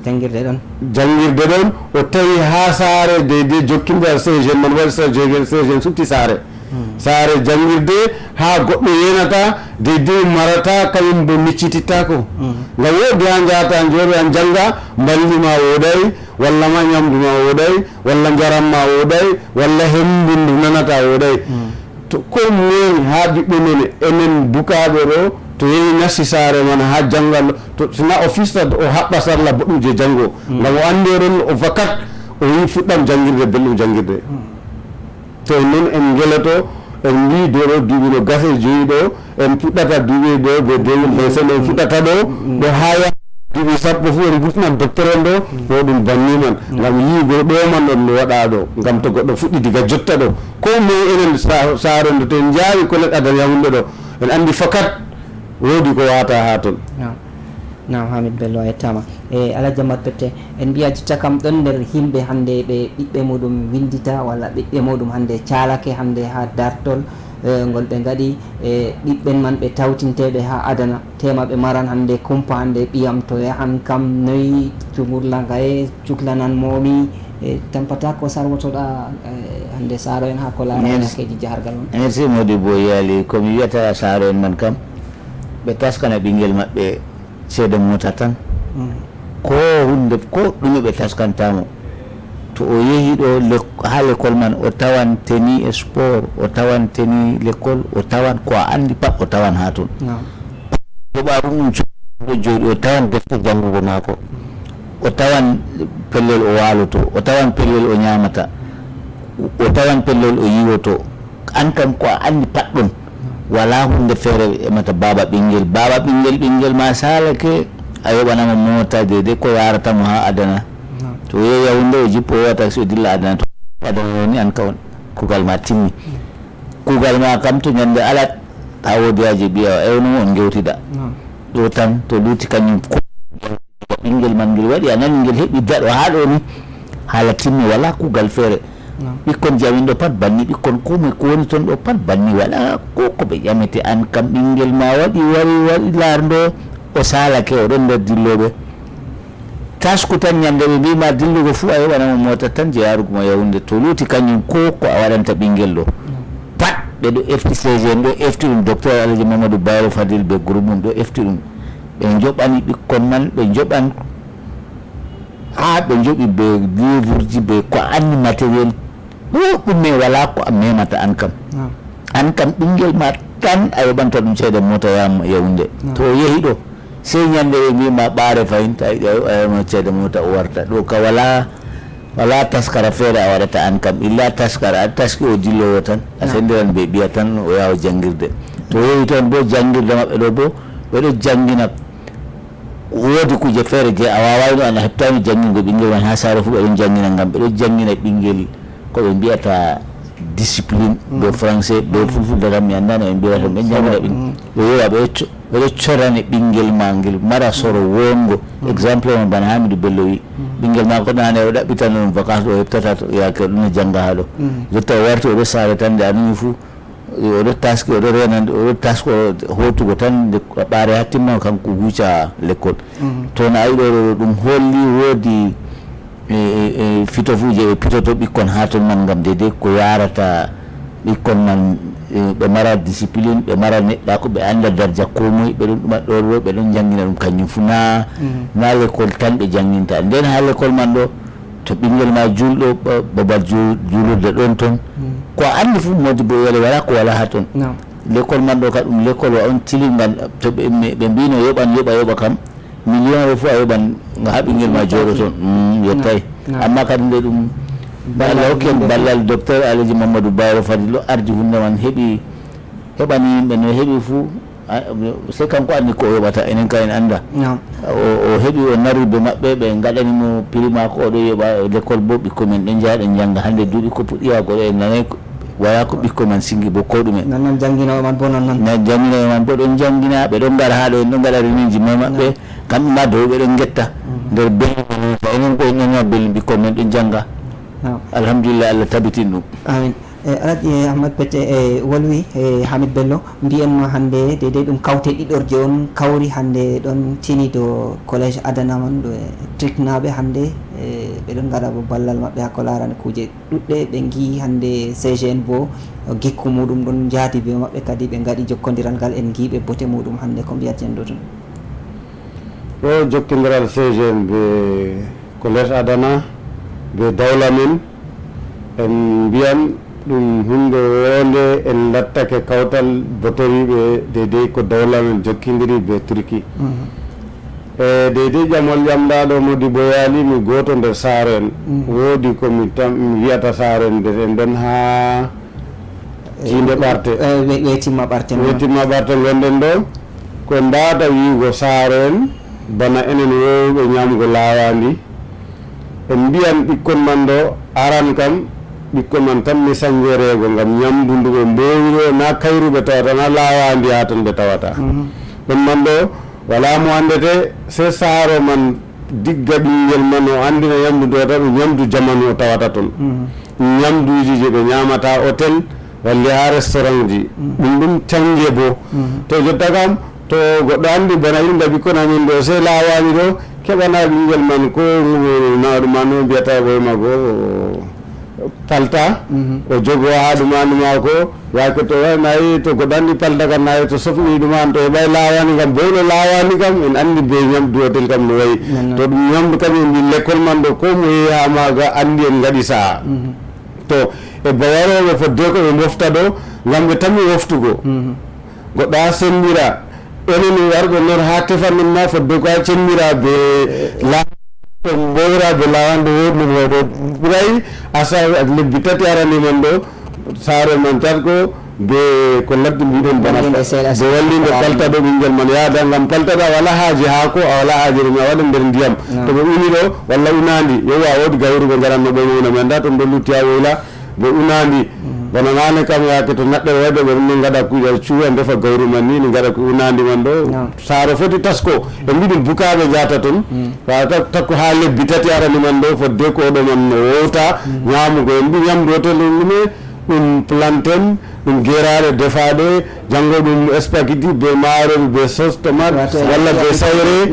Janngirde ɗon. Janngirde ɗon, o tawi haa saare deydey jokkindira C G N man waɗi sa jogen C G N sutti saare. Mm. Saare janngirde haa goɗɗo yenata deydey marata kañum bo miccitittaako. Mm. Ngam woodi haa njahata njooɗo a njannga, mbalndi ma wooday, walla ma nyamdu ma wooday, walla njaram ma wooday, walla hembundu nanata wooday. Mm. To ko moy haa ɓiɓɓe men, enen bukaaɓe ɗo, to yehi nasti saare man haa janngal, to, so na o fista, o haɓɓa sarla boɗɗum je janngo. Mm. Ngam o anndi o ɗon, o fakat, o yi fuɗɗam janngirde, belɗum janngirde. Mm. To non en ngeloto, en mbii ɗo ɗo duuɓi no gasa e joyi ɗo, en puɗɗata duuɓi ɗo, be deux mille vingt-cinq en fuɗɗata ɗo, ɗo haa yaha duuɓi sappo fuu en gurtinan docteur on ɗo, ɗo ɗum banni man. Ngam yiigo ɗo man ɗon no waɗa ɗo, ngam to goɗɗo fuɗɗi diga jotta ɗo, ko moy enen sa-, saare ndo to en njaawi ko leɗɗa daña hunde ɗo, en anndi fakat woodi ko waata haa ton. Naam, Hamid Bello a yettaama. E Alhaji Ammadu Pette, en mbiya jotta kam ɗon nder himɓe hannde ɓe ɓiɓɓe muɗum winndita walla ɓiɓɓe muɗum hannde caalake hannde haa dartol, Eh, ngol ɓe ngaɗi e ɓiɓɓen man ɓe tawtinteeɓe haa adana, tema ɓe maran hannde kumpa hannde ɓiyam to yahan kam noy cugurla ngaye cuklanan moomi, e tampata ko sarwotoɗa eh, hannde saaro en haa ko laarani hakkeeji jahargal on. Merci Modibo Yaali. Ko mi wiyata saaro en man kam, ɓe taskana ɓinngel maɓɓe ceede mota tan. Ko hunde ko ɗume ɓe taskantamo. To o yehi ɗo haa l'école man, o tawan tenue e sport, o tawan tenue l'école, o tawan ko a andi pat o tawan ha ton. Joɓa ɗum ɗum ɗo jooɗi, o tawan defte janngugo maako, o tawan pellel o waaloto, o tawan pellel o ñaamata, o tawan pellel o yiwoto. An kam ko a andi pat ɗon. Wala hunde feere ɓe ƴamata baaba ɓinngel. Baaba ɓinngel, ɓinngel ma saalake, a yoɓanamo moota deydey ko yaarata mo haa adana. To o yehi Yaoundé, o jippo, o yowa taxi, o dilla adana. To adana woni an kawon. Kugal ma timmi. Kugal ma kam to ñande alat, haa woodi haaje ɓiya o ewno mo, on ngewtida. Ɗo tan to luuti kañum ko ɓinngel man ngel waɗi, a nani ngel heɓi daɗo haa ɗo ni. Haala timmi, wala kugal feere. Ɓikkon jamin ɗo pat banni, ɓikkon komoi ko woni ton ɗo pat banni, wala ko ko ɓe ƴamete. An kam ɓinngel ma waɗi, wari, waɗi laarndo, o saalake, o ɗon nder dillooɓe. Tasku tan ñande ɓe mbima dillugo fuu a yoɓanamo moota tan je yarugo mo Yaoundé. To luuti kañum ko ko a waɗanta ɓinngel ɗo. Pat ɓe ɗo efti, C G N ɗo efti ɗum, docteur Alhaji Mamadou Bayero Fadil be groupe mum ɗo efti ɗum. Ɓe njoɓani ɓikkon man, ɓe njoɓan haa ɓe njoɓi be livreji be ko anni matériel ɗuɗɗum, mais wala ko a memata an kam. An kam ɓinngel ma tan a yoɓanta ɗum ceede moota yaha Yaoundé. To o yehi ɗo, sey ñande ɓe mbima ɓaare fayin, ta yiɗi a yoɓa ceede moota o warta. Ɗo ka wala, wala taskara feere a waɗata an kam. Illa taskara, a taski o dillowo tan, a sendiran be ɓiya tan, o yaha o janngirde. To o yehi toon bo, janngirde maɓɓe ɗo bo, ɓe ɗo janngina. Woodi kuje feere je a wawayno, an a heɓtayno janngingol ɓinngel man ha saare fu, ɓe ɗon janngina ngam ɓe ɗon janngina ɓinngel ko ɓe mbiyata discipline be français, be fulfulde kam mi annda no ɓe mbiyata ɗum. Ɓe ɗon janngina ɓinngel, ɓe yowa ɓe ɗo co-, ɓe ɗo corane ɓinngel ma ngel mara soro wongo. Exemple on bana Hamidou Bello wi, ɓinngel maako nane o ɗaɓɓitano ɗum vacance ɗo, o heɓtata to, yaake o ɗon jannga ha ɗo. Jotta o warti o ɗo saare tan, nde a numi fu o ɗo taski, o ɗo renande, o ɗo tasko hotugo tan nde ɓaare ha timma kanko huca lekkol. To no a yiɗo ɗo ɗum holli woodi e, e, e fito fu je ɓe pitoto ɓikkon ha ton man ngam deydey ko yarata ɓikkon man, e, ɓe mara discipline, ɓe mara neɗɗako, ɓe anda darja komoy, ɓe ɗon ɗuma ɗo ɗo, ɓe ɗon jangina ɗum kanjum fu na, na lekkol tan ɓe janginta. Nden ha lekkol man ɗo, to ɓinngel ma juulɗo, ba-, babal juul-, juulirde ɗon ton. Ko a anndi fu, Modibbo Yale, wala ko wala ha ton. Naam. Lekkol man ɗo ka ɗum lekkol wa on tilingal, to ɓe, ɓe, ɓe mbino yoɓan, yoɓa, yoɓa kam, million o fu a yoɓan nga ha ɓinngel ma jooɗo ton. Mm, yettay. Naam. Amma kadi nde ɗum, Allah hokki en ballal, docteur Alhaji Mamadou Bayero Fadillo ardi hunde man, heɓi, heɓani yimɓe no heɓi fu, a, sey kanko anndi ko o yoɓata, enen ka en annda. Naam. O, o heɓi o nari be maɓɓe, ɓe ngaɗani mo prix maako, o ɗo yoɓa lekkol bo, ɓikkoy men ɗon njaha ɗon njannga. Hannde duuɓi ko puɗɗi yaago ɗo, en nanay ko, wala ko ɓikkoy man singi bo ko ɗume. Non, non, jannginoɓe man bo non, non. Na jannginoɓe man bo ɗon janngina, ɓe ɗon ngara haa ɗo, en ɗon ngaɗa renunji ma maɓɓe, kamɓe ma dow ɓe ɗon ngetta. Nder belɗum, enen ko en nani belɗum, ɓikkoy men ɗon jannga. Naam. Alhamdulillah, Allah tabitin ɗum. Amin. E, Alhaji Ahmad Pete e wolwi e Hamid Bello, mbiyen ma hannde deydey ɗum kawte ɗiɗorje on kawri hannde ɗon tini to collège Adana man ɗo e triknaaɓe hannde, e, ɓe ɗon ngaɗa bo ballal maɓɓe haa ko laarani kuuje ɗuɗɗe. Ɓe ngi hannde C G N bo gikku muɗum ɗon jaadi be maɓɓe, kadi ɓe ngaɗi jokkondiral ngal, en ngi ɓe bote muɗum hannde. Ko mbiyat yen ɗo ton? Ɗo jokkindiral C G N be collège Adana be dawla men, en mbiyan ɗum huunde woonde, en lattake kawtal botoriiɓe deydey ko dawla men jokkindiri be Turki. E deydey ƴamol ƴamɗaa ɗo Modibbo Yaali, mi gooto nder saare en. Woodi ko mi tam-, mi wiyata saare en nder en ɗon haa Tiinde Ɓarte. Eh, we-, weetimma Ɓarte noon. Weetimma Ɓarte ngonɗen ɗo. Ko en mbaawata wiyugo saare en, bana enen woowuɓe ñaamgo laawaandi. En mbiyan ɓikkon man ɗo, aran kam, ɓikkon man tan mi sanjereego ngam ñamdu ndu ɓe mboowi ɗo, na kayru ɓe tawata, na laawaandi haa ton ɓe tawata. Ɗon man ɗo, walaa mo anndete, sey saaro man digga ɓinngel man, o anndina ñamdu ndu tawata, ɗum ñamdu jamanu o tawata ton. Ñamduuji je ɓe ñaamata hotel, Walli haa restaurant ji. Ɗum ɗum cannge bo. To jotta kam, to goɗɗo anndi bana irin da ɓikkon amin ɗo, sey laawaani ɗo, keɓana ɓinngel man ko nawɗum man o mbiyata boy mago, palta, o jogo haa ɗum anndi maako, yaake to nayi, to goɗɗo anndi palta kan nayi, to sofni ɗum an, to heɓay laawaani kam, bo no laawaani kam, en anndi be ñamdu hotel kam no wayi. To ɗum ñamdu kam, en mbi lekkol man ɗo, ko mo yehi haa maaga anndi en ngaɗi sa'a. To e bawarooɓe fodde ko ɓe mofta ɗo, ngam ɓe tammi woftugo. Goɗɗo haa sendira, enen warɓe noon haa tefan ɗum ma fodde ko haa cendira be la-, to mbowra be lawande woɗnum hoɗo ɓuray asa lebbi tati arani man ɗo, saare man tan ko be ko ladde mbiɗen bana. Wallinde seeɗa be wallinde seeɗa. Palta ɗo ɓinngel man yaada ngam paltaɗo a wala haaji haako, a wala haaji ɗum a waɗa nder ndiyam. To ɓe uni ɗo walla unaandi, yowa a woodi gawru ɓe ngaranno ɓe mawna mi annda to ɗo lutti haa woyla. Ɓe unaandi. Bana naane kam yaake to naɗɗere wayde ɓe ɗum ngaɗa kuuƴa cuuwa ndefa gawri man ni, ni ngaɗa ko unaandi man ɗo. Saaro foti tasko. Ɓe mbiɗi bukaaɓe njaata toon. Wata takko haa lebbi tati arani man ɗo fodde ko oɗo man no wowta ñaamugo. En mbi ñamdu hotel ɗum ɗume? Ɗum plantain, ɗum geraare defaaɗe, janngo ɗum spaghetti be maaroori be sauce tomate, walla be sayre,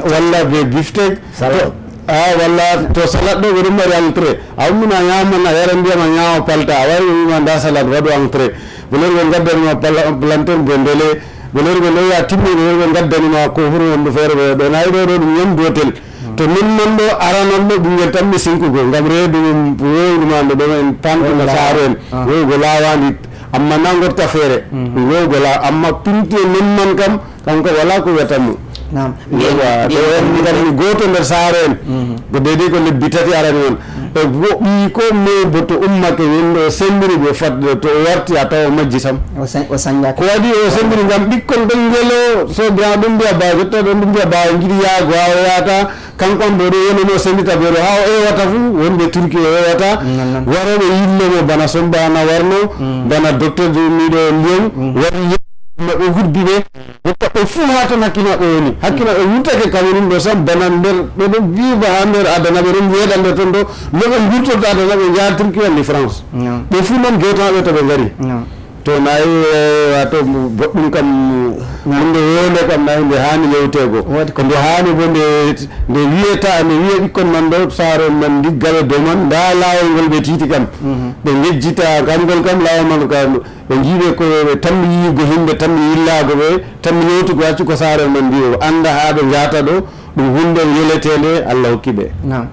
walla be biftek. To, a, walla to salad ɗo ɓe ɗum mari entrée. A ummina a ñaama, a yara ndiyam, a ñaama palta. A wari ɓe wima nda salad waɗu entrée. Ɓe lori ɓe ngaddani ma pala-, plantain be ndele. Ɓe lori ɓe lori a timmi ɓe lori ɓe ngaddani ma ko huru wondu feere ɓe ɗo. Nayi ɗo ɗo ɗum ñamdu hotel. To min man ɗo aranan ɗo ɓinngel tan mi sinkugo ngam reedu mum wowlu ma nde ɗo en pantu na saare en. Wowgo lawandi amma na gorta feere. Wowgo la amma pinti e min man kam Kanko wala ko wiyata mo. Naam. Mbiyen, yawa, mbiyen ɗo en ko mbiɗen. Nganmi gooto nder saare en. Mhm. Ko deydey ko lebbi tati arani on. Mhm. E wo-, ɓii ko moye bo to ummake wonno o sembiri ɓe fadde to o warti a tawa o majji sam. O sa-, o sañjaka. Ko waɗi o sembiri ngam ɓikkon ɓen ngelo, so bira ɗum mbiya baawo, jotta ɗon ɗum mbiya baawo njiɗi yaago haa o yaata, kanko am bo ɗo wonano o sendita ɓe ɗo haa o ewata fuu, wonɓe Turki o ewata, Nan, nan. Warooɓe yillo mo bana Somba na warno, Mm. bana docteur de miɗo Lyon, Mm. wari maɓɓe hudduɓe, woɓɓe fuu haa ton hakki maɓɓe woni. Hakki maɓɓe wurtake Cameroun ɗo sam, bana nder, ɓe ɗon viva haa nder adana, ɓe ɗon yeeɗa nder ton ɗo, no ɓe wurtorta adana, ɓe njaha Turquie walla France. Non. Ɓe fuu non gewta maɓɓe to ɓe ngari. Non. To nayi, eh, wato boɗɗum kam, Non. hunde wonde kam nayi nde haani yewteego. Woodi ko Nde haani bo nde, nde wiyeta, nde wiya ɓikkon man ɗo, saaro man ndiggaɓe dow man, ndaa laawol ngol ɓe tiiti kam. Mhm. Ɓe ngejjita kamngol kam, laawol man kam, Ɓe njiiɓe ko ɓe tammi yiigo himɓe, tammi yillaago ɓe, tammi yewtugo, accu ko saare man mbiyo, annda haa ɓe njaata ɗo, ɗum huunde yeleteende Allah hokki ɓe. Naam.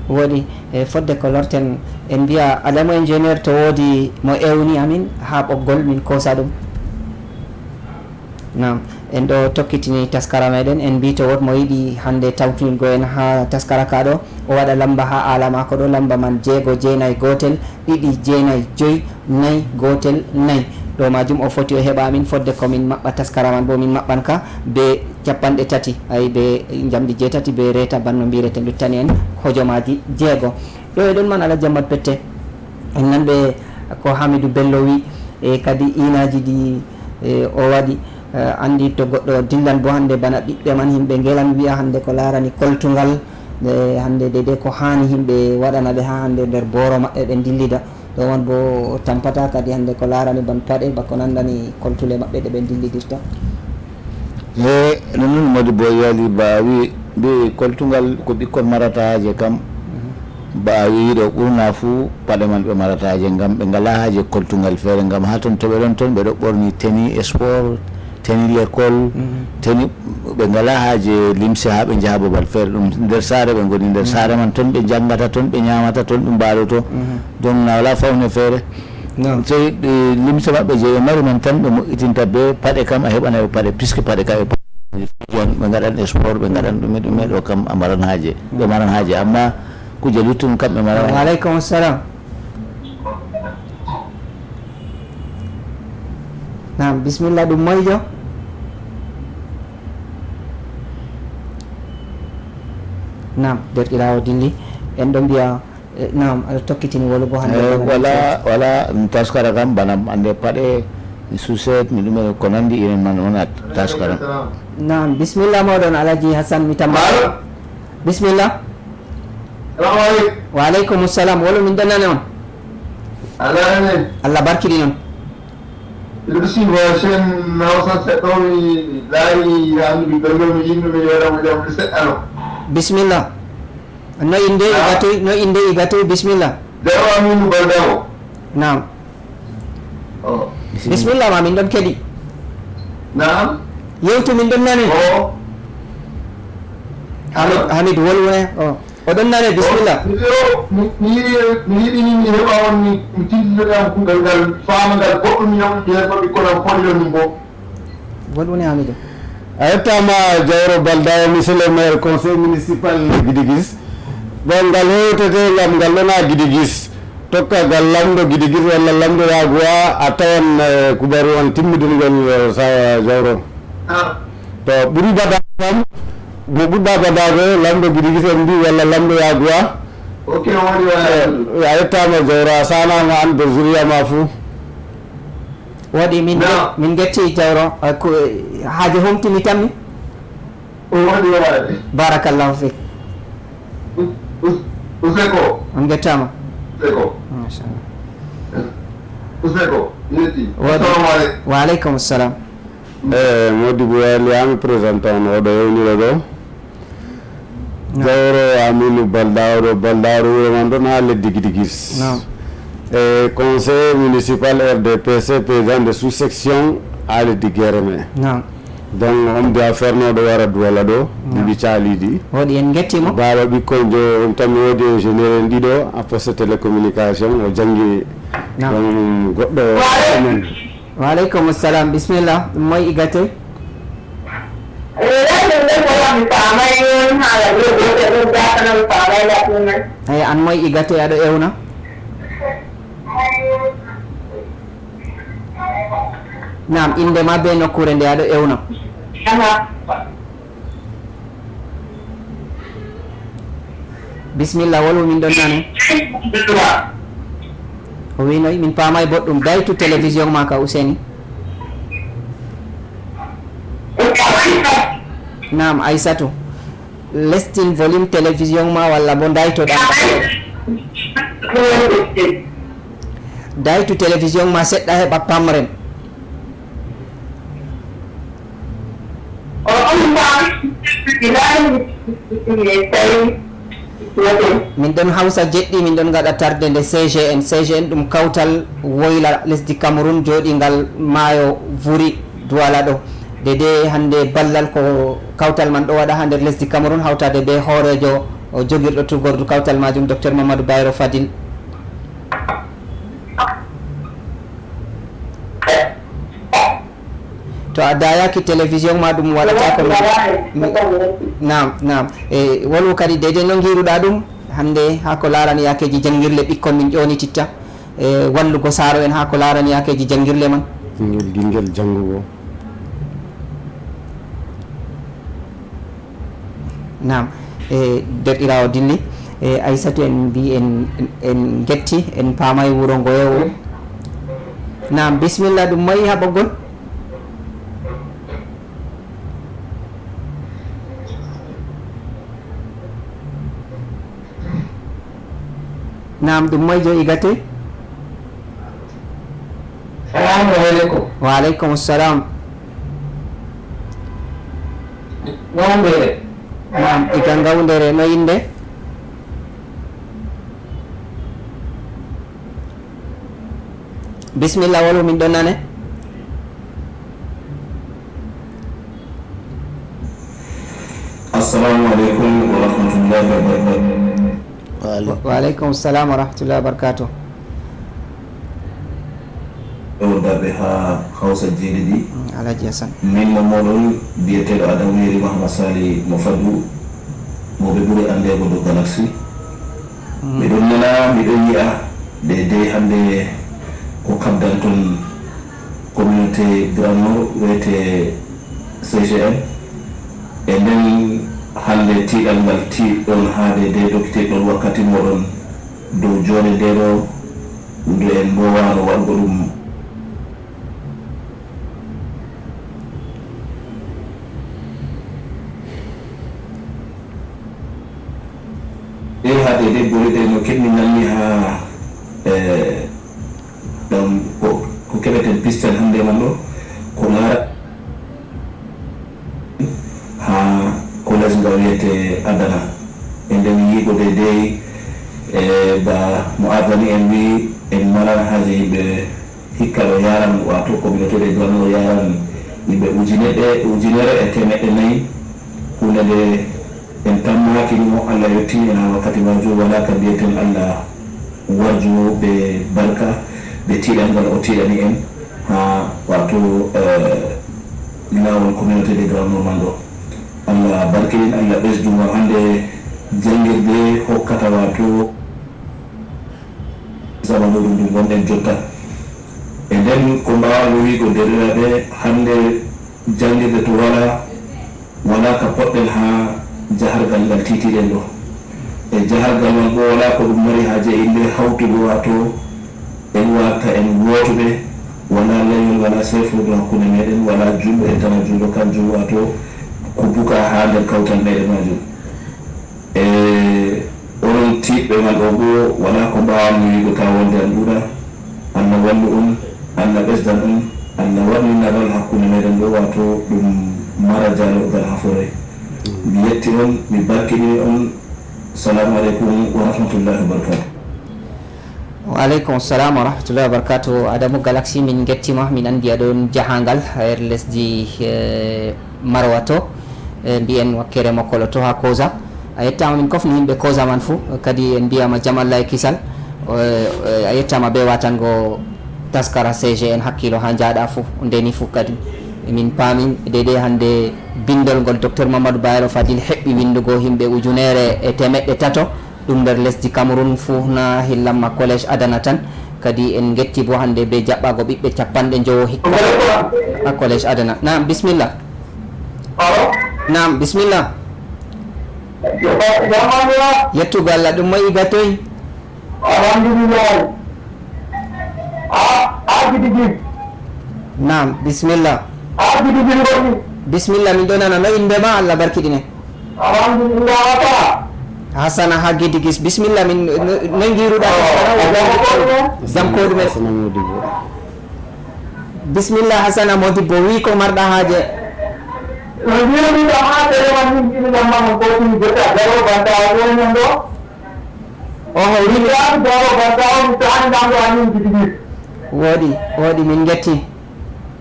Woodi, e fodde ko lorten, en mbiya Adama Ingénieur to woodi mo ewni amin haa ɓoggol min koosa ɗum. Naam. En ɗo tokkitini taskara meɗen, en mbi to wood mo yiɗi hannde tawtingo en haa taskara ka ɗo, o waɗa lamba haa aala maako ɗo, lamba man jeego jeenay gootel, ɗiɗi jeenay joy, nay gootel nay. Ɗo majum o foti o heɓa amin fodde ko min maɓɓa taskara man bo min maɓɓan ka be cappanɗe tati, ay be njamdi jeetati be reeta banno mbirete luttani en hojomaaji jeego. Ɗo e ɗon man Alhaji Ammadu Pette, en nan ɓe ko Hamidou Bello wi, e kadi inaaji ɗi, e, o waɗi, e, anndi to goɗɗo dillan bo hannde bana ɓiɓɓe man yimɓe ngelan wi'a hannde ko laarani koltungal, e, hannde deydey ko haani yimɓe waɗana ɓe haa hannde nder booro maɓɓe ɓe ndillida. Ɗo man bo tampata kadi hannde ko laarani ban paɗe ba ko nanndani koltule maɓɓe ɗe ɓe ndillidirta. E, non non Modi Boy Yali ba a wi, mbi koltungal ko ɓikkon marata haaje kam. Mhm. Ba a wi ɗo ɓurna fuu paɗe man ɓe marata haaje ngam ɓe ngalaa haaje koltungal feere ngam haa ton to ɓe ɗon ton ɓe ɗo ɓorni tenue sport, tenue l'école, Mhm. tenue ɓe ngalaa haaje limse haa ɓe njaha babal feere. Ɗum nder saare ɓe ngoni, nder Mhm. saare man ton ɓe njanngata, ton ɓe nyaamata, ton ɓe mbaaloto. Mhm. Donc na walaa fawne feere. Non. Sey, eh, limse maɓɓe je ɓe mari man tan ɓe mo'itinta be paɗe kam a heɓana ɓe paɗe, puisque paɗe kam ɓe paɗe on, ɓe ngaɗan sport, ɓe ngaɗan ɗume ɗume ɗo kam a maran haaje. Ɓe maran haaje, amma kuje luttuɗum kam ɓe maran haaje. Wa alaikum salam. Naam, bismillah, ɗum moyjo? Naam, derɗiraawo dilli. En ɗo mbiya, eh, naam, aɗa tokkitini wolugo hannde Eh, bana wala, limse. Wala, ɗum taskara kam, bana hannde paɗe, mi suset, mi ɗume, ko nanndi irin man on a taskara. Naam, bismillah, mawɗon Alhaji Hassan, mi tamma. Allo? Bismillah. Salamu alaikum. Wa alaikum salam. Wolo min ɗon nana on. Allah amin. Allah barkini on. Miɗo suivre chaîne Hausa seɗɗa o, mi laari Hamidou Bello, mi yinno mi yeɗamo jaɓde seɗɗa no. Bisimilla. No innde e gatoy, no innde e gatoy, bisimilla. Dero Aminu Baldawo. Naam. Oh. Bisimilla ma, min ɗon keɗi. Naam. Yewtu, min ɗon nane. Oh. Hamid, Hamid, wolwone. Oh. Oɗon nane, bisimilla. Mi yiɗi, mi yiɗi ni mi heɓa on, mi, mi tindinira kuugal ngal, faama ngal goɗɗum, mi yamɗi heen, ko ɓikkon am foɗi ɗon ɗum fof. Goɗɗum woni Hamidou. A yettaama, Jawro Baldawo, monsieur le maire, conseil municipal Gidigis. Bon, ngal hewtete ngam ngal ɗon haa Gidigis. Tokka ngal lamɗo Gidigis walla lamɗo Yaguwa, a tawan, eh, kubaru on timmidingol, eh, sa-, Jawro. Ah. To ɓuri baɗago kam, mo ɓurɗa baɗago, lamɗo Gidigis en mbi walla lamɗo Yaguwa. Ok, o waɗi wala. Eh, a yettaama Jawro, a sanama an be zuriya ma fuu. Waɗi min, min getti Jawro, eh, ko, eh, haaje humtini tammi. O waɗi wala. Barakallahu fik. Us-, us-, Useko. On gettaama. Useko. Machallah. Useko, mi yetti. Waɗi. Assalamu aleykum. Wa aleykum salam. E Modibo Wali, ami présentant on oɗo ewnira ɗo. Naam. Jawro Aminu Baldawo ɗo, Baldawo wuro man ɗon ha leddi Gidigis. Naam. E conseiller municipal R D P C, président de sous-section ha leddi Guéremé. Naam. Donc, homme d'affaires no ɗo wara Douala ɗo, naam, duuɓi caaliiɗi. Waɗi en ngetti mo. Baaba ɓikkon jo, on tan mi woodi ingénieur en ɗiɗo, a poste télécommunication, o janngi, naam, ɗon goɗɗo men. Wa aleykum salam, bisimilla. Ɗum moy e gate? Eyi, an moy e gate aɗo ewna? Naam, innde ma be nokkuure nde aɗo ewna. Bisimilla, wolwu, min ɗon nane. O wi noy, min paamay boɗɗum. Daytu télévision ma ka, Useni. Naam, Aysatu. Lestin volume télévision ma walla bo daytoɗa. Daytu télévision ma seɗɗa heɓa pamren. Min ɗon Hausa jeɗɗi, min ɗon ngaɗa tarde nde C G N. C G N ɗum kawtal woyla lesdi Cameroun jooɗingal maayo Vuri Douala ɗo. Dede hannde ballal ko kawtal man ɗo waɗa haa nder lesdi Cameroun, hawtaade be hooreejo o jogirɗo tugordu kawtal majum, Docteur Mamadou Bayero Fadil. To a dayaki télévision ma, ɗum waɗata ko mi, mi, naam, naam. E wolwu kadi, deydey no ngiruɗa ɗum hannde haa ko laarani yaakeeji janngirle ɓikkon min ƴoonititta, e wallugo saaro en haa ko laarani yaakeeji janngirle man? Ɓinngel gingel janngugo. Naam, e derɗiraawo dilli, e Aysatu en mbi en, en, en ngetti, en paamay wuro ngoye o. Naam, bisimilla, ɗum moy haa ɓoggol? Naam, ɗum moy jo igate? Salamu aleykum. Wa aleykum salam. Ngawndere. Naam, iga Ngawndere, no innde? Bisimilla, wolwu, min ɗon nane. Assalamu aleykum wa rahmatullahi wa barakatuh. Wa aleykum. Wa aleykum salam wa rahmatullahi wa barakatuh. Ɗo darɓe haa Hawsa jeeɗiɗi. Mm, Alhaji Hassan. Min mo mooɗon biyeteeɗo Adamu Yeri Mahama Sali mo Fadu, mo ɓe ɓuri anndeego dow Galaxy. Mm. Miɗon nana, miɗon yi'a, de, de hannde ko kaddanton communauté Grand Nord wiyetee C G N. E nden hannde tiiɗal ngal tiiɗon haade de dokketeeɗon wakkati mooɗon dow joonde nde ɗo, nde en mboowaano waɗugo ɗum. E haade de boyde no keɓmi nanmi haa, eh, ɗon ko, ko keɓeten pisten hannde man. Wiyete Adana. E nden yigo de dey, e ba mo ardani en wi en marana haaje yimɓe hikka ɗo yaran, wato communauté de Grano yaran yimɓe ujine ɗe, ujinere e temeɗɗe nayi. Hunde nde en tammaaki ni mo Allah yotti en ha wakkati majum, wala ka mbiyeten Allah warjuwo be barka, be tiiɗal ngal o tiiɗani en ha wato, eh, laawol communauté de Grano man ɗo. Allah barkinin, Allah ɓesdu ngam hande jangirde hokkata wato zamanuuru ndu ngonɗen jotta. E nden ko mbaawanmi wiigo derɗiraaɓe, hande jangirde to wala, wala ka poɗɗen ha jahargal ngal titiɗen ɗo. E jahargal ngal bo wala ko ɗum mari haaje inde hawtugo wato en warta en wootuɓe, wala leñol, wala seefojo hakkunde meɗen, wala julɗo e tana julɗo, kanjum wato ko buka ha nder kawtal meɗen majum. E onon tiiɗɓe ngal ɗo goo, wala ko mbawanmi wiigo ka wonde an ɗuuɗa. Allah wallu on, Allah ɓesdan on, Allah warni naral hakkunde meɗen ɗo, wato ɗum mara jaalo gal hafore. Mi yetti on, mi barkini on. Salamu aleykum wa rahmatullahi wa barakatuh. Wa aleykum salam wa rahmatullahi wa barakatuh. Adamu Galaxy, min gettima, min andi aɗon jahangal her lesdi, eh, Marwa to, eh, mbiyen wakkere Mokolo to ha Koza. A yettama, min kofni yimɓe Koza man fu, kadi en mbiyama jam Allah e kisal. Eh, eh, a yettama be watango taskara C G N hakkilo ha jaaɗa fu, ndeni fu kadi. Min paami deydey hande bindol ngol Docteur Mamadou Bayero Fadil heɓɓi windugo yimɓe ujunere e temeɗɗe tato. Ɗum nder lesdi Cameroun fuu na hillamma Collège Adana tan. Kadi en ngetti bo hannde be jaɓɓaago ɓiɓɓe cappanɗe njowo hikka ha Collège Adana. Naam, bismillah. Alo? Naam, bismillah. Yo ba-, jam woni wa? Yettugo Allah, ɗum moy iga toy? Alhamdulillah. A, a gidi gidi. Naam, bismillah. A gidi gidi woni. Bismillah, min ɗo nana. No innde ma? Allah barkiɗine. Alhamdulillah, wata. Hasana ha Gidigis. Bismillah, min, no, no ngiruɗa? Oh, Hasana, oh, oh, oh. Jam ko ɗume? Hasana Modibo. Bismillah, Hasana Modibo, wi ko marɗa haaje. No ngiruɗa ha tere man, min ngiruɗa ma, on ko tun jota, daro banta, o ɗo nan ɗo. Oho, wi. Mi taani daro banta, o mi taani nan ɗo, amin Gidigis. Wooɗi, wooɗi, min ngetti.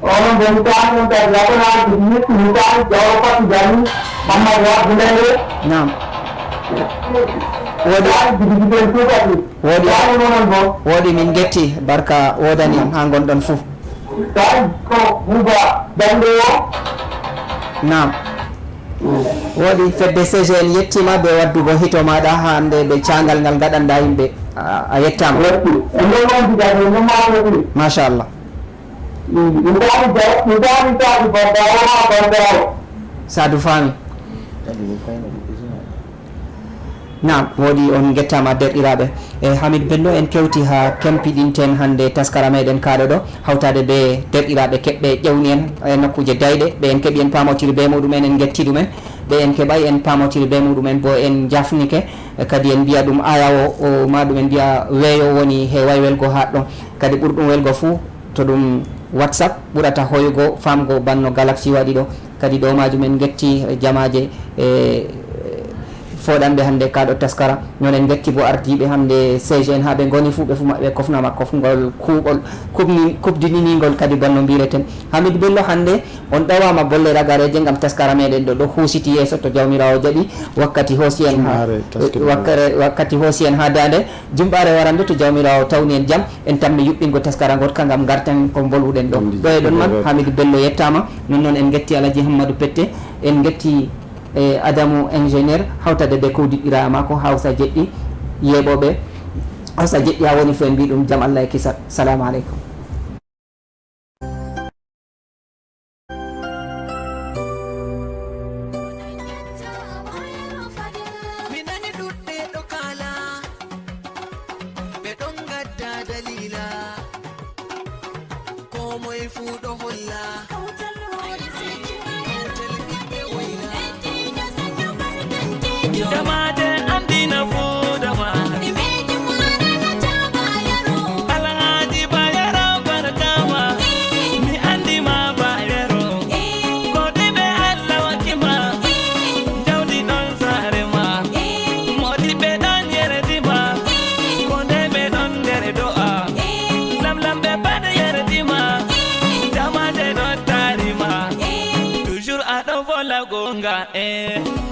Onon bo mi taani on kadi, Labanaaji Gidigis, mi taani Jawro Fatu Jani, Hammadi Abdu Ndeye. Naam. Wooɗi. Mi taani Gidigis en fuu kadi. Wooɗi. Mi taani onon bo. Wooɗi, min ngetti. Barka woodani on haa ngonɗon fuu. Tawi ko Buuba Bande o. Naam. Wooɗi, fedde C G N yettiima be waddugo hito maaɗa hannde, be caangal ngal ngaɗanɗa yimɓe. A, a yettaama. Wooɗi. En ɗon mawndi kadi, en ɗon mawndi. Machallah. Mm, mi tawi Ba-, mi tawi Saadu Ba, Ba o haa Bande o. Saadu faami. Naam, wooɗi, on ngettaama, derɗiraaɓe. E Hamid Bello, en kewti haa kempiɗinten hannde taskara meɗen kaaɗo ɗo, hawtaade be derɗiraaɓe keɓɓe ƴewni en e nokkuuje dayɗe, ɓe en keɓi en paamotiri be muɗum en, en ngetti ɗum en, ɓe en keɓay en paamotiri be muɗum en, bo en njaafnike, e kadi en mbiya ɗum ayawo, o, ma ɗum en mbiya weeyo woni he way welgo haaɗɗo, kadi ɓurɗum welgo fuu, to ɗum WhatsApp ɓurata hoyugo, famgo banno Galaxy waɗi ɗo. Kadi ɗo majum en ngetti jamaaje, e, fooɗanɓe hannde kaaɗo taskara. Non en ngetti bo ardiiɓe hannde C G N haa ɓe ngoni fuu, ɓe fuu maɓɓe kofnama kofngol kuuɓol kuɓni-, kuɓdininingol kadi banno mbireten. Hamid Bello, hannde on ɗawaama bolle ragareeje ngam taskara meɗen ɗo, ɗo huusiti yeeso to Jawmiraawo jaɓi wakkati hoosi en haa, wakkare-, wakkati hoosi en haa daande. Jumɓaare warande to Jawmiraawo tawni en jam, en tammi yuɓɓingo taskara ngoɗka ngam ngarten ko mbolwuɗen ɗo. Ɗo e ɗon man, Hamidu Bello yettaama, non non en ngetti Alaji Hammadu Pette, en ngetti, eh, Adamu Ingénieur, hawtade be kowdiɗɗiraaɓe maako, Hawsa Jeɗɗi, yeeɓooɓe, Hawsa Jeɗɗi haa woni fuu en mbii ɗum jam Allah e kisal. Salaamu aleykum. Mi nani ɗuɗɓe ɗo kaala, ɓe ɗon ngadda daliila, koo moye fuu ɗo holla. Kawtal ɓiɓɓe woyla. Jamaade anndina fuudama. Alhaji Bayero barkaama. Mi anndi ma Bayero. Ko ɗume Allah hokki ma? Jawdi ɗon goonga, eh.